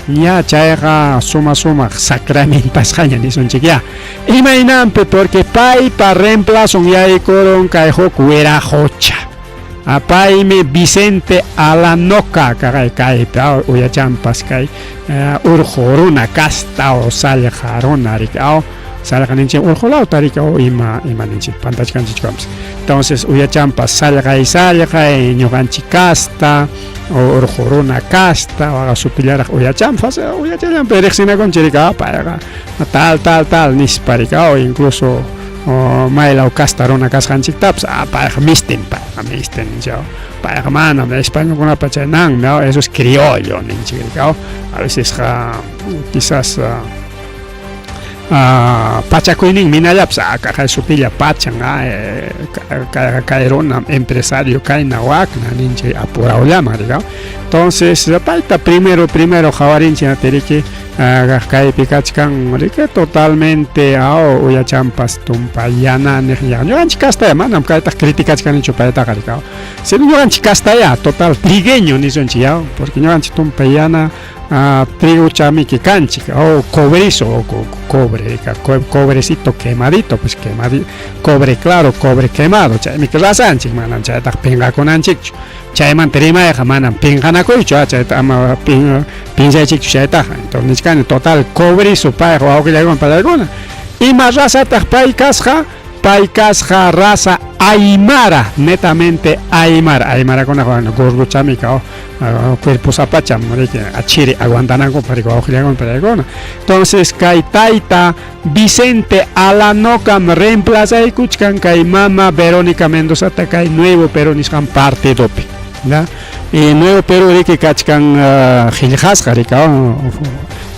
ña chayqa suma sumaq sacramentasqaña nisunchik ya imaynanpi porque paypa reemplazon yaykurun kay huk wiraqucha paymi Vicente Alanoca kay kaypi uyachampas kay urqu runa casta o sallqa runa riki sallqa ninchik urqu lawta riki ima ima ninchik pantachkanchikchukampas entonces uyachampas sallqay sallqay ñuqanchik casta urqu runa casta waqa sutillaraq uyachampas uyachallanpi riqsinakunchik riki payqa tal tal tal nispa riki incluso maylaw casta runa kasqanchiktapas payqa mistin payqa mistin ninchik payqa manam españolkunapa chaynanmi eso es criollo ninchik riki a veces quizás pachakuyninmi minallapas kaqay sutilla pachan kayqa kay runa empresario kayna wakna ninchik apurawllaman riki entonces payta primero primero qawarinchik riki. Kaypi kachkan riki totalmente aw uyachampas tumpa yana niq ñuqanchik kastaya manam kaytaq criticachkanichu paytaqa riki sino ñuqanchik kastaya total trigueño nisunchik ya porque ñuqanchik tumpa yana triguchamiki kanchik o cobrizo o cobre cobrecito quemadito pues quemadito cobre claro cobre quemado chaymiki rasanchik manam chaytaq pinqakunanchikchu Chaymanta rimayqa manam pinqanakuychu, chayta ama pinsaychikchu chaytaqa. Entonces nichkani total cobrizo payqa wawqillaykuna palaykuna. Ima razataq pay kasqa? Pay kasqa raza aymara, netamente aymara. Aymarakunaqa bueno, gordochami ka, cuerpo sapacham, riki, achiri aguantanankupaq riki wawqillaykuna palaykuna. Entonces kay tayta Vicente Alanocam reemplazaykuchkan kay mama Verónica Mendozata kay Nuevo Perú nisqan partidopi. ¿Ya? Y Nuevo Perú riki kachkan qillqasqa riki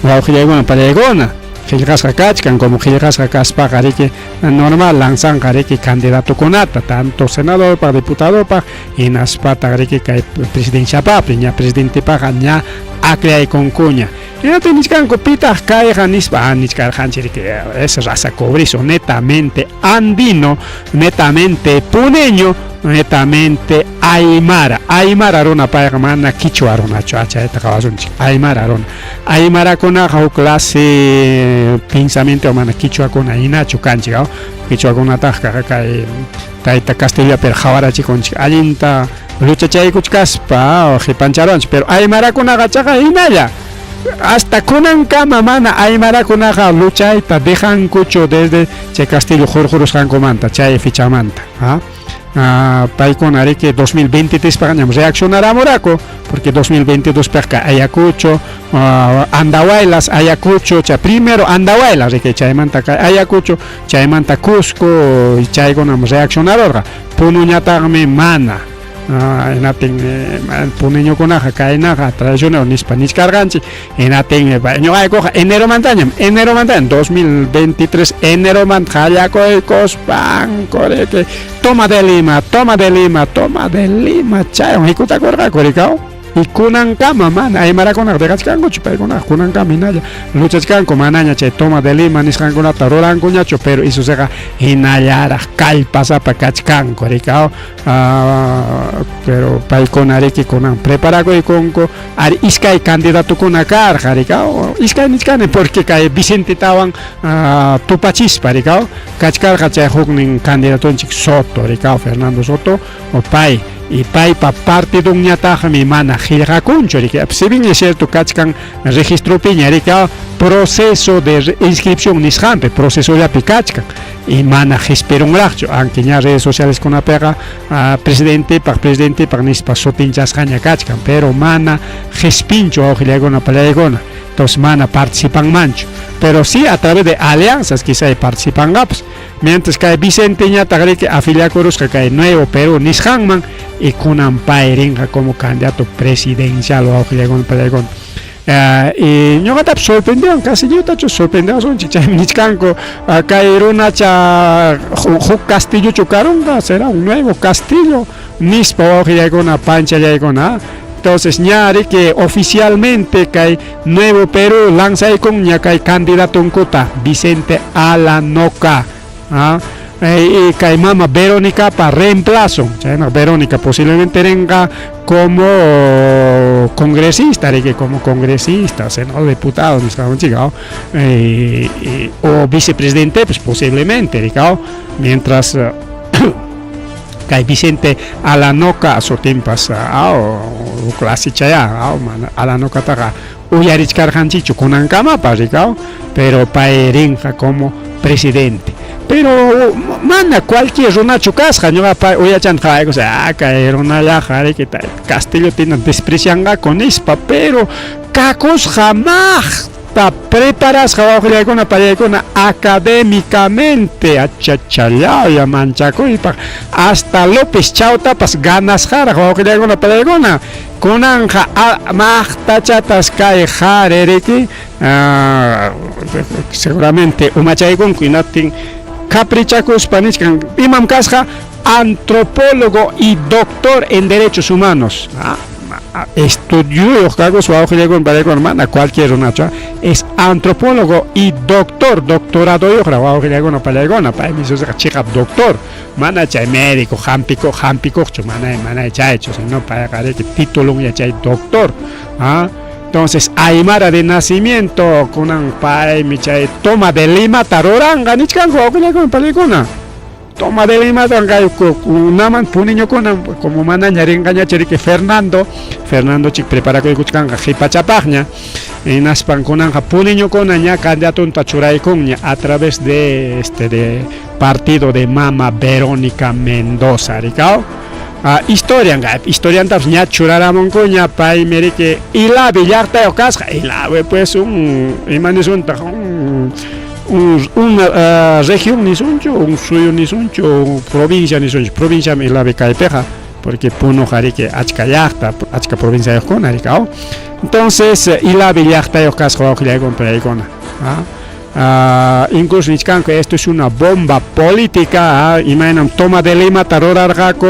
wawqillaykuna pallaykuna qillqasqa kachkan como qillqasqa kaspaqa riki normal lanzanqa riki candidatokunata tanto senadorpaq diputadopaq hinaspataq riki kay presidenciapapi ña presidentepaqa ña akllaykunkuña. Hinaptin nichkanku, Pitaq kayqa? nispa. Ah, nichkarqanchik riki, es raza cobrizo, netamente andino, netamente puneño, netamente aymara. Aymara runa payqa mana quichua runachu, ah, chayta qawasunchik. Aymara runa. Aymarakunaqa huk clase pensamiento mana quichuakuna hinachu kanchik, ah. Quichuakunataqqa kay tayta castellapi qhawarachikunchik allinta luchachaykuchkaspa qipancharuwanchik, pero aymarakunaqa chaqa hinalla. Hasta kunankama mana aymarakunaqa luchayta dejankuchu desde chay Castillo hurqurusqankumanta, chay fichamanta. Paykuna riki 2023 paqñam reaccionaramuraku, porque 2022 paqqa Ayacucho, Andahuaylas, Ayacucho, chay primero Andahuaylas riki chaymanta kay Ayacucho, chaymanta Cusco, chaykunam reaccionarurqa. Punuñataqmi mana. Hinaptinmi puneñokunaqa kaynaqa traicionero nispa nichkarqanchik. Hinaptinmi ñuqaykuqa eneromantañam, eneromantañam 2023 eneromanta qallakuykuspanku riki toma de Lima, toma de Lima, toma de Lima chaywan hikutakurqaku rikaw. Y kunankama mana aymarakunaqa deqachkankuchu, paykunaqa kunankama hinalla luchachkanku, manaña chay toma de Lima nisqankunata rurankuñachu, pero isusiqa hinallaraq kallpasapa kachkanku rikaw. Pero paykuna riki kunan preparakuykunku, ari iskay candidatokuna karqa rikaw, iskay nichkani porque kay Vicentetawan tupachispa rikaw, kachkarqa chay huknin candidatonchik Soto rikaw, Fernando Soto, o pay y paypa partidunñataqmi mana qillqakunchu riki, si bien es cierto kachkan registropiña riki, proceso de inscripción nisqanpi procesollapi kachkan y mana qispirunraqchu, aunque ña redes sociales kunapiqa presidentepaq presidentepaq nispa sutinchasqaña kachkan, pero mana qispinchu wawqillaykuna pallaykuna, entonces mana participanmanchu, pero sí a través de alianzas quizá participanqapas. Mientras kay Vicenteñataq riki afiliakurusqa kay Nuevo Perú nisqanman y kunan pay rinqa como candidato presidencial wawqillaykuna pallaykuna. Y ñuqatapas sorprendiwan, casi lliwtachu sorprendiwasunchik, chaymi nichkanku kay runacha huk castillochu karunqa, será un nuevo castillo nispa wawqillaykuna panchallaykuna. Entonces ña riki oficialmente kay Nuevo Perú lanzaykunña kay candidatonkuta Vicente Alanoca. Y kay mama Verónicapa reemplazo, chayna Verónica posiblemente rinqa como congresista, riki como congresista, senador, diputado, nisqanchik, o vicepresidente, pues posiblemente, riki, mientras kay Vicente Alanoca sutinpas clasichaya, mana Alanocataqa uyarichkarqanchikchu kunankamapas, rikaw, pero pay rinqa como presidente. Pero mana cualquier runachu kasqa, ñuqa pay uyachanta qhawaykuspa, kay runallaqa riki Castillo tina desprecianqaku nispa, pero kakusqa maqta preparasqa wawqillaykuna pallaykuna académicamente, achachallaya manchakuypaq, hasta López Chautapas ganasqaraq wawqillaykuna pallaykuna. Kunanqa maqtachatas kay qhari riki seguramente umachaykunku, hinaptin caprichakuspa nichkan imam kasqa antropólogo y doctor en derechos humanos. Estudioyuq kakus wawqillaykuna panaykuna mana cualquier runachu, es antropólogo y doctor, doctoradoyuqraq wawqillaykuna panaykuna, paymi susiqa chiqap doctor, mana chay médico hampikuq hampikuqchu, mana mana chaychu, sino payqa riki titulon chay doctor, ¿ah? Entonces, aymara de nacimiento, kunan paymi chay toma de Limata ruranqa nichkanku wawqillaykuna panaykuna. Toma de Limata kunaman puniñukuna como manaña rinqañachu riki Fernando, Fernando chik preparakuykuchkanqa qhipachapaqña, hinaspan kunanqa puniñukuna ña candidatunta churaykunña a través de este de partido de mama Verónica Mendoza, rikaw. Historian historiantapas ña churaramunkuña paymi riki Ilavi llaqtayuq kasqa, Ilavi pues un ima nisuntaq un una región nisunchu, un suyu nisunchu, un provincia nisunchu, provinciam Ilavi kaypiqa, porque Punuqa riki achka llaqta, achka provinciayuqkuna rikaw. Entonces Ilavi llaqtayuq kasqa wawqillaykuna panaykuna. Incluso nichkanku esto es una bomba política, imaynam toma de Limata rurarqaku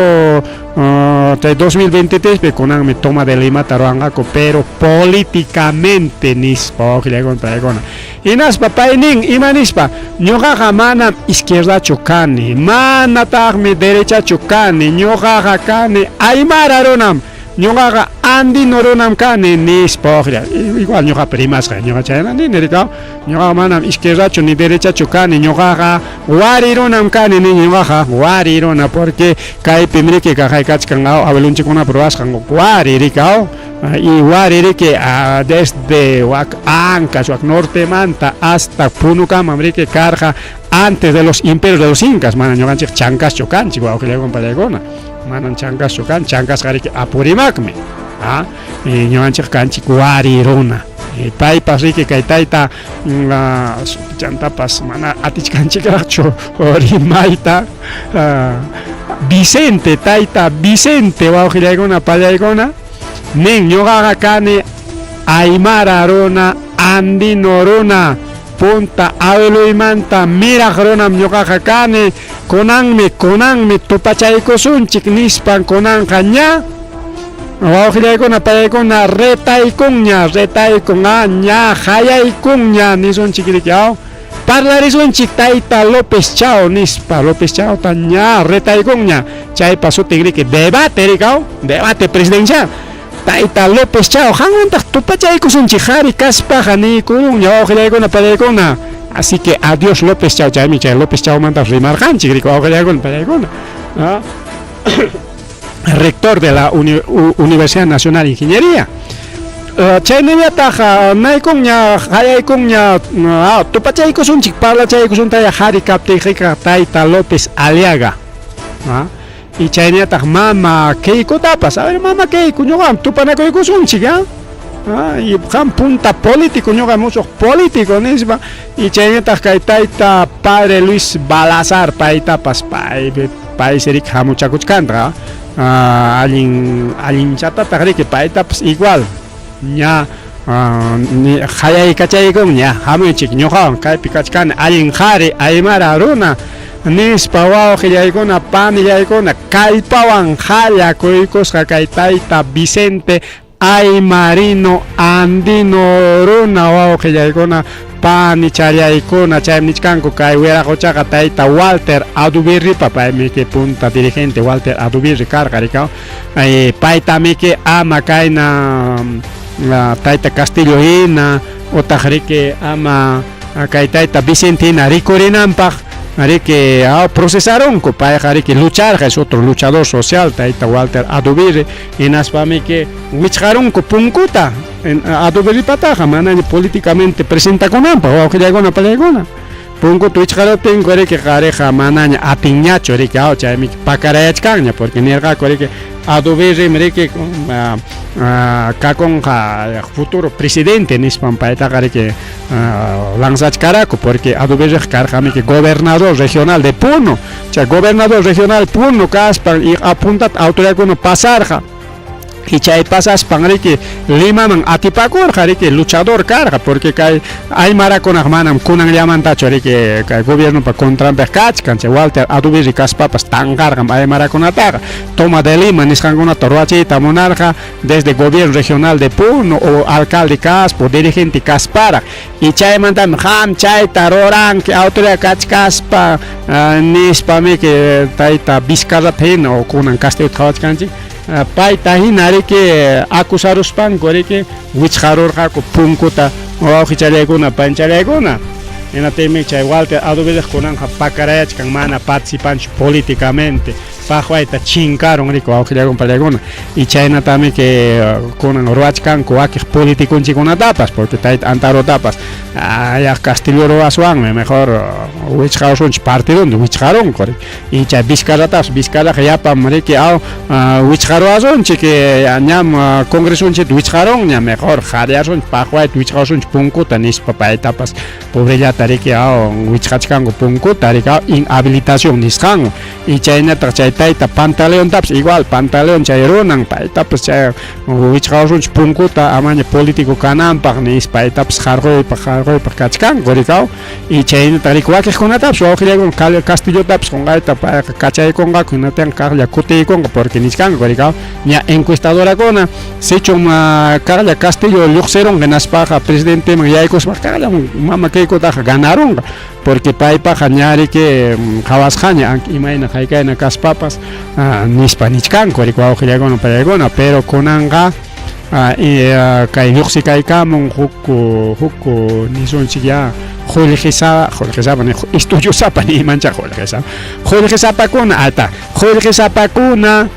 chay 2023 pi kunanmi toma de Limata ruranqaku, pero políticamente nispa wawqillaykuna panaykuna. Hinaspa pay nin, ima nispa, ñuqaqa manam izquierdachu kani, manataqmi derechachu kani, ñuqaqa kani aymara runam, ñuqaqa andino runam kani nispa wawqilla. Igual ñuqapa rimasqay, ñuqa chayna nini rikaw, ñuqaqa manam izquierdachu ni derechachu kani, ñuqaqa wari runam kani nini, ñuqaqa wari runa, porque kaypim riki kaqay kachkan abuelonchikkunapa ruwasqan wari rikaw, y wari riki desde wak Ancash, wak nortemanta hasta Punukamam riki karqa antes de los imperios de los incas, mana ñuqanchik chankaschu kanchik wawqillaykuna panaykuna, manam chankaschu kan, chankasqa riki Apurímacmi, y ñuqanchik kanchik wari runa. Paypas riki kay tayta chantapas mana atichkanchikraqchu rimayta, Vicente, tayta Vicente wawqillaykuna panaykuna nin ñuqaqa kani aymara runa, andino runa, punta abueloymanta miraq runam ñuqaqa kani, kunanmi kunanmi tupachaykusunchik nispan kunanqa ña wawqillaykuna panaykuna retaykunña, retaykun ña hayaykunña nisunchik riki parlarisunchik tayta López Chao nispa, López Chao ta ña retaykunña, chaypa sutin riki debate rikaw, debate presidencial. Tayta López Chao, qanwantaq tupachaykusunchik qhari kaspaqa niykurunña wawqillaykuna panaykuna. Así que adiós López Chao, chaymi chay López Chaomanta rimarqanchik riki wawqillaykuna panaykuna. Rector de la Universidad Nacional de Ingeniería. Chaynallataq naykunña hayaykunña tupachaykusunchik parlachaykusuntaya qhari kaptiykiqa tayta López Aliaga. Y chaynallataq mama Keikotapas, a ver mama Keiko ñuqam tupanakuykusunchik, y qam punta político ñuqa musuq político nispa, y chaynallataq kay tayta padre Luis Balazar paytapas pay paysi riki hamuchakuchkanta allin allinchatataq riki paytapas igual ña hayaykachaykunña hamuychik ñuqawan kaypi kachkani allin qhari aymara runa nispa wawqillaykuna panillaykuna kallpawan hallakuykusqa kay tayta Vicente Aymarino andino runa wawqillaykuna panichallaykuna chaymi nichkanku kay wiraquchaqa tayta Walter Adubirripa paymi punta dirigente Walter Adubirri karqa rikaw paytamiki ama kayna tayta Castillo hina utaq riki ama kay tayta Vicente hina rikurinanpaq riki procesarunku payqa riki lucharqa es otro luchador social tayta Walter Adubirri hinaspamiki wichqarunku punkuta Adubirripataqa manaña políticamente presentakunanpaq wawqillaykuna panaykuna punkuta wichqaruptinku riki qhariqa manaña atinñachu riki chaymi pakarayachkanña porque nirqaku riki Adubirrim riki kakunqa futuro presidente nispan paytaqa riki lanzachkaraku porque Adubirriqa karqamiki gobernador regional de Puno, chay gobernador regional Puno kaspan y apuntata autoridadkuna pasarqa. Y chay pasaspan riki Limaman atipakurqa riki luchador karqa porque kay aymarakunaq manam kunanllamantachu riki kay gobiernopa contranpiq kachkan chay Walter Aduviri kaspapas tanqarqam aymarakunataqa toma de Lima nisqankunata ruwachiyta munarqa desde gobierno regional de Puno o alcalde kaspa o dirigente kasparaq y chaymantami qam chayta ruranki autoridad kachkaspa nispamiki tayta Vizcarrata hina o kunan Castillo qhawachkanchik Payta hina riki acusaruspanku riki wichqarurqaku punkuta wawqichallaykuna panchallaykuna. Hinaptinmi chay Walter Adubideq kunanqa pakarayachkan mana participanchu políticamente. Paqwayta chinkarun riki wawqillaykuna pallaykuna. Y chaynatami que kunan ruwachkanku wakiq politiconchikunatapas porque tayta Antarotapas ayaq Castillo ruwaswanmi mejor wichqarusunchik partidonta wichqarunku riki. Y chay Vizcarratapas, Vizcarraqa yapam riki aw wichqaruwasunchik, ñam congresunchikta wichqarunña, mejor qhariyasunchik, paqwayta wichqarusunchik punkuta nispa paytapas pobrellata riki aw wichqachkanku punkuta riki aw inhabilitación nisqanwan. Y chaynataq chay tayta Pantaleontapas igual, Pantaleón chay runan paytapas chay wichqarusunchik punkuta amaña político kananpaq nispa paytapas qarquypaq qarquypaq kachkanku riki aw. Y chaynata riki wakiqkunatapas wawqillaykuna Castillotapas qunqayta payqa kachaykunqaku hinaptinqa kaqlla kutiykunqa porque nichkanku riki ña encuestadorakuna sichum kaqlla Castillo lluqsirunqa hinaspaqa presidenteman yaykuspa kaqlla mama Keikutaqa ganarunqa porque paypaqa ña riki qhawasqaña imayna haykayna kaspapas nispa nichkanku riki wawqillaykuna payaykuna pero kunanqa kay lluqsikaykamun huk huk nisunchik ya qullqisapa qullqisapa estudiosapa niymancha qullqisapa qullqisapakuna ata qullqisapakuna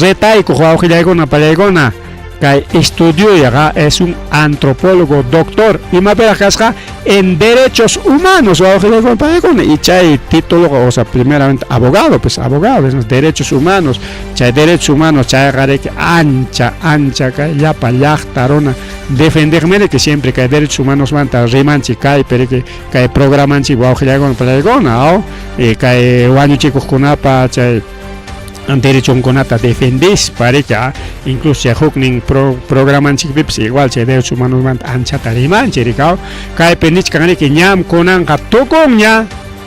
retaykuq wawqillaykuna pallaykuna kay estudioyqa es un antropólogo doctor imapiraq kasqa en derechos humanos wawqillaykuna pallaykuna y chay títuloqa o sea primeramente abogado pues abogado derechos humanos Chay derechos humanos chayqa riki ancha ancha kay llapa llaqta runa defendeqmi riki siempre kay derechos humanosmanta rimanchik kaypi riki kay programanchik wawqillaykuna palaykuna aw y kay wañuchikuqkunapa chay derechonkunata defendispa riki incluso chay huknin pro, programanchikpipas igual chay derechos humanosmanta anchata rimanchik riki aw kaypi nichkan riki ñam kunanqa tukunña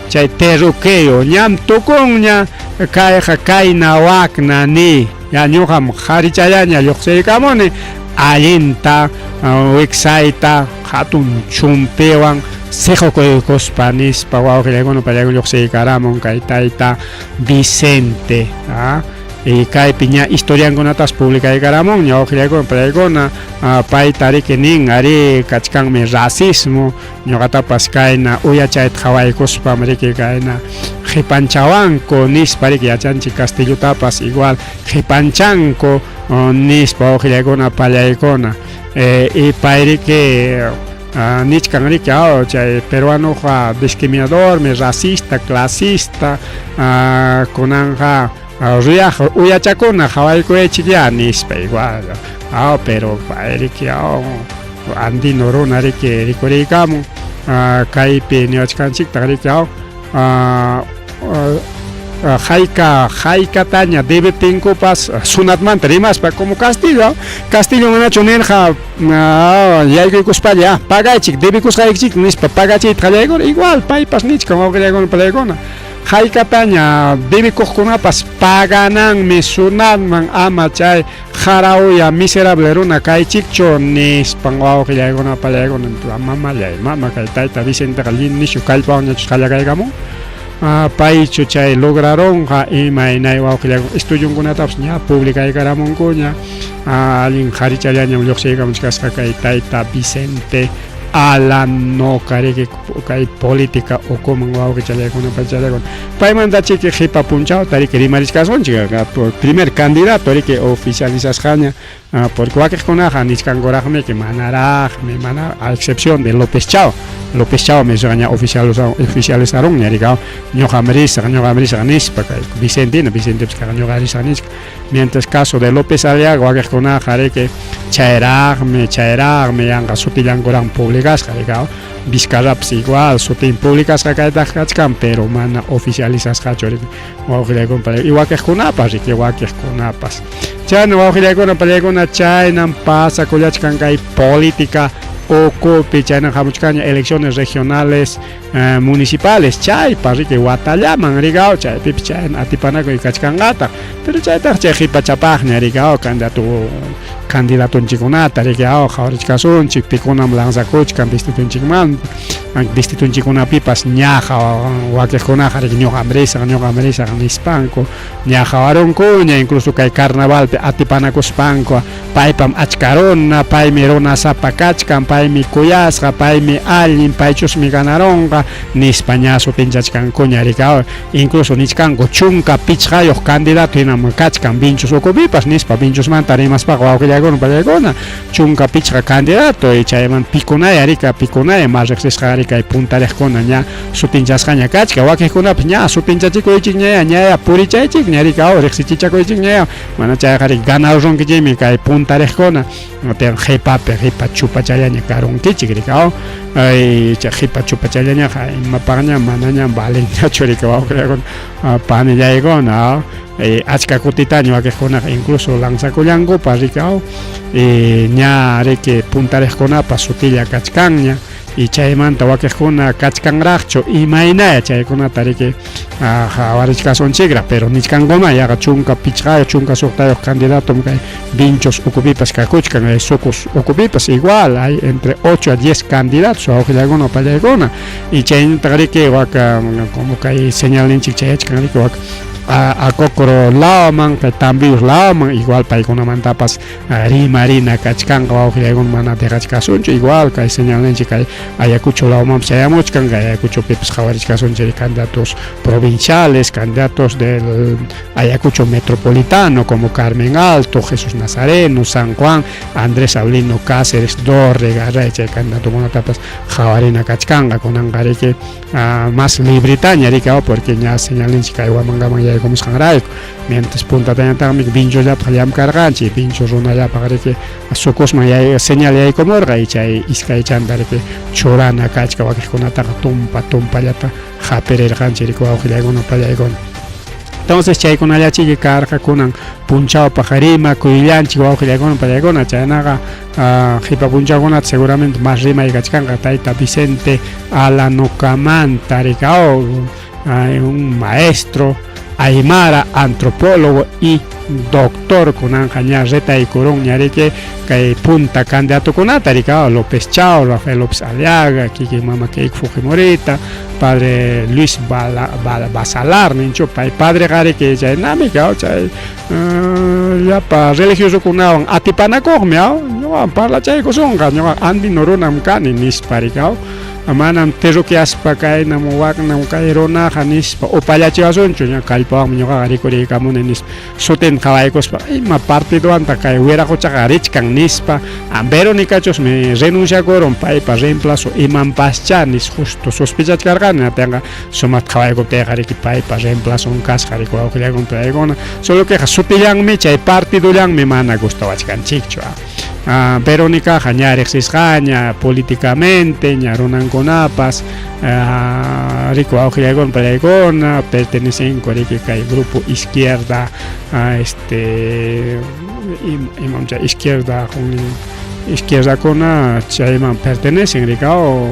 Chay terruqueo ñam tukunña, kayqa kayna wakna ni, ya ñuqam qharichallaña lluqsiykamuni allinta wiksayta hatun chumpiwan siqukuykuspa nispa wawqillaykuna pallaykuna lluqsiykaramun kay tayta Vicente. Y kaypi ña historiankunatas publicaykaramunña wawqillaykuna pallaykuna payta riki nin arí kachkanmi racismo Ñuqatapas kayna uyachayta qhawaykuspam riki kayna qhipanchawanku nispa riki yachanchik Castillutapas igual qhipanchanku nispa wawqillaykuna pallaykuna y pay riki nichkan riki aw chay peruanoqa discriminadormi racista clasista kunanqa ruyaq uyachakuna qhawaykuychik ya nispa igual aw pero pay riki aw andino runa riki rikuriykamun kaypi niwachkanchiktaq riki aw hayka haykataña debeptinkupas Sunatmanta rimaspa como Castillo Castillo manachu nirqa yaykuykuspalla pagaychik debikusqaykichik nispa pagachiyta qallaykur igual paypas nichkan wawqillaykuna palaykuna haykataña debikuqkunapas pagananmi Sunatman ama chay Qarauya miserable runa kaychikchu nispan wawqillaykuna pallaykuna mamallay mama kay tayta Vicenteqa nishu kallpawanñachus qallakaykamun paychu chay lograrunqa imaynay wawqillaykuna estudiunkunatapas ña publicaykaramunkuña allin qharichallañam lluqsiykamuchkasqa kay tayta Vicente Alanoca riki kay política ukuman wawqichallaykuna pachallaykuna paymanta chiki qhipa punchawta riki rimarichkasunchik primer candidato riki oficializasqaña porque wakiqkunaqa nichkankuraqmiki manaraqmi mana a excepción de López Chao López Chao me ña oficializarunña riki ñuqam risaq ñuqam risaq nispa kay Vicentina Vicentepas kaqa ñuqa risaq nispa mientras caso de López Aliaga wakiqkunaqa riki chayraqmi chayraqmi yanqa sutillankuraqmi publicasqa riki Vizcarrapas igual sutin publicasqa kaytaq kachkan pero mana oficializasqachu riki wawqillaykuna y wakiqkunapas riki wakiqkunapas. Chayna wawqillaykuna pallaykuna chaynam pasakullachkan kay política ukupi chayna hamuchkanña elecciones regionales eh, municipales chaypa riki watallaman rikaw chaypipis chayna atipanakuy kachkanqataq pero chaytaq chay qhipachapaqña rikaw candidato candidatonchikkunata riki aw qhawarichkasunchik pikunam lanzakuchkan distritonchikmanta distritonchikkunapipas ñaqa wakiqkunaqa riki ñuqam risaq ñuqam risaq nispanku ña qhawarunkuña incluso kay carnavalpi atipanakuspanku paypam achka runa paymi runasapa kachkan paymi kuyasqa paymi allin paychusmi ganarunqa nispa ña sutinchachkankuña rika incluso nichkanku 15 candidato hinam kachkan Vinchos ukupipas nispa Vinchosmanta rimaspaqa wawqillaykuna pallaykuna 15 candidato y chayman pikunaya rika pikunaya más riqsisqa rika kay puntariqkuna ña sutinchasqaña kachka wakiqkunapas ña sutinchachikuychikñaya ñaya purichaychikña rika riqsichichakuychikñaya mana chayqa riki ganarunkichikmi kay puntariqkuna qhipapi qhipa chupachallaña karunkichik rika ay chay qhipa chupachallañaqa imapaqña manaña valenñachu rika wawqillaykuna panillaykuna achka kutitaña wakiqkunaqa incluso lanzakullankupas rika ña riki puntariqkunapas sutilla kachkanña y chaymanta wakiqkuna kachkanraqchu imaynaya chaykunata riki qhawarichkasunchikraq pero nichkankuma yaqa 15 16 candidatom kay Vinchos ukupipas kakuchkan hay Sucos ukupipas igual hay entre 8 a 10 candidatos wawqillaykuna pallaykuna y chaynataq riki waka como kay señalninchik chayachkan riki waka Acocro lawman kay Tambillos lawman igual paykunamantapas rimarina kachkanqa wawqillaykuna mana deqachkasunchu igual kay señalninchik kay Ayacucho lawmanpas chayamuchkan kay Ayacuchopipas qhawarichkasunchik candidatos provinciales candidatos del Ayacucho metropolitano como Carmen Alto, Jesús Nazareno, San Juan, Andrés Aulino Cáceres, Dorrega, chay candidatokunatapas qhawarina kachkanqa kunanqa riki más libretaña riki porque ña señalninchik kay Huamangaman yaykumusqanrayku mientras puntatañataqmi Vinchollapaq llamkarqanchik Vincho runallapaq riki Sucosman yay señal yaykumurqa y chay iskaychanta riki churana kachka wakiqkunataqa tumpa tumpallata hapirirqanchik riki wawqillaykuna pallaykuna entonces chaykunallachiki karqa kunan punchawpaq rimakuyllanchik wawqillaykuna pallaykuna chaynaqa qhipa punchawkunata seguramente más rimay kachkanqa tayta Vicente Alanokamanta rikaw un maestro aymara antropólogo y doctor kunanqa ña retaykurunña riki kay punta candidatokunata rikaw López Chao, Rafael López Aliaga, kikin mama Keiko Fujimorita, padre Luis Bala, Bala, Basalar ninchu pay padreqa riki chaynami kaw chay llapa religiosokunawan atipanakuqmi aw ñuqawan parlachaykusunqa ñuqa andino runam kani nispa rikaw manam terruqueaspa kaynam waknam kay runaqa nispa upallachiwasunchu ña kallpawanmi ñuqaqa rikuriykamuni nispa sutinta qhawaykuspa ima partidowantaq kay wiraquchaqa richkan nispa Veronicachusmi renunciakurun paypa reemplazo imanpaschá nispa justo sospechachkarqani atinqa sumaqta qhawaykuptiyqa riki paypa reemplazon kasqa riki wawqillaykuna paykuna solo queqa sutillanmi chay partidollanmi mana gustawachkanchikchu. Veronicaqa ña riqsisqaña políticamente ña runankunapas riku wawqillaykuna pallaykuna pertenecenku riki kay grupo izquierda este imam chay izquierda izquierdakuna chayman pertenecen rikaw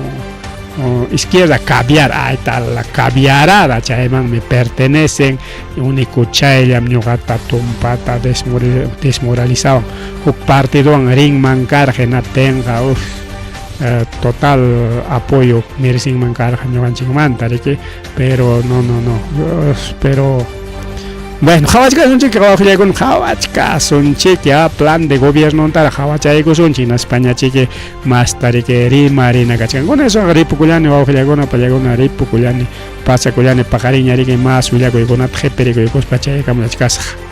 izquierda caviar ahí está la caviarada chaymanmi pertenecen único chayllam ñuqata tumpata desmoralizawan huk partidowan rinman karqa hinaptinqa uf total apoyo merecinman karqa ñuqanchikmanta riki pero no no no pero bueno qhawachkasunchik wawqillaykuna qhawachkasunchik ya plan de gobiernontara qhawachaykusunchik hinaspañachiki masta riki rimarina kachkankuna esoqa ripukullani wawqillaykuna pallaykuna ripukullani pasakullani paqarinña riki mas willakuykunata qhipirikuykuspa chaykamulachkasaq.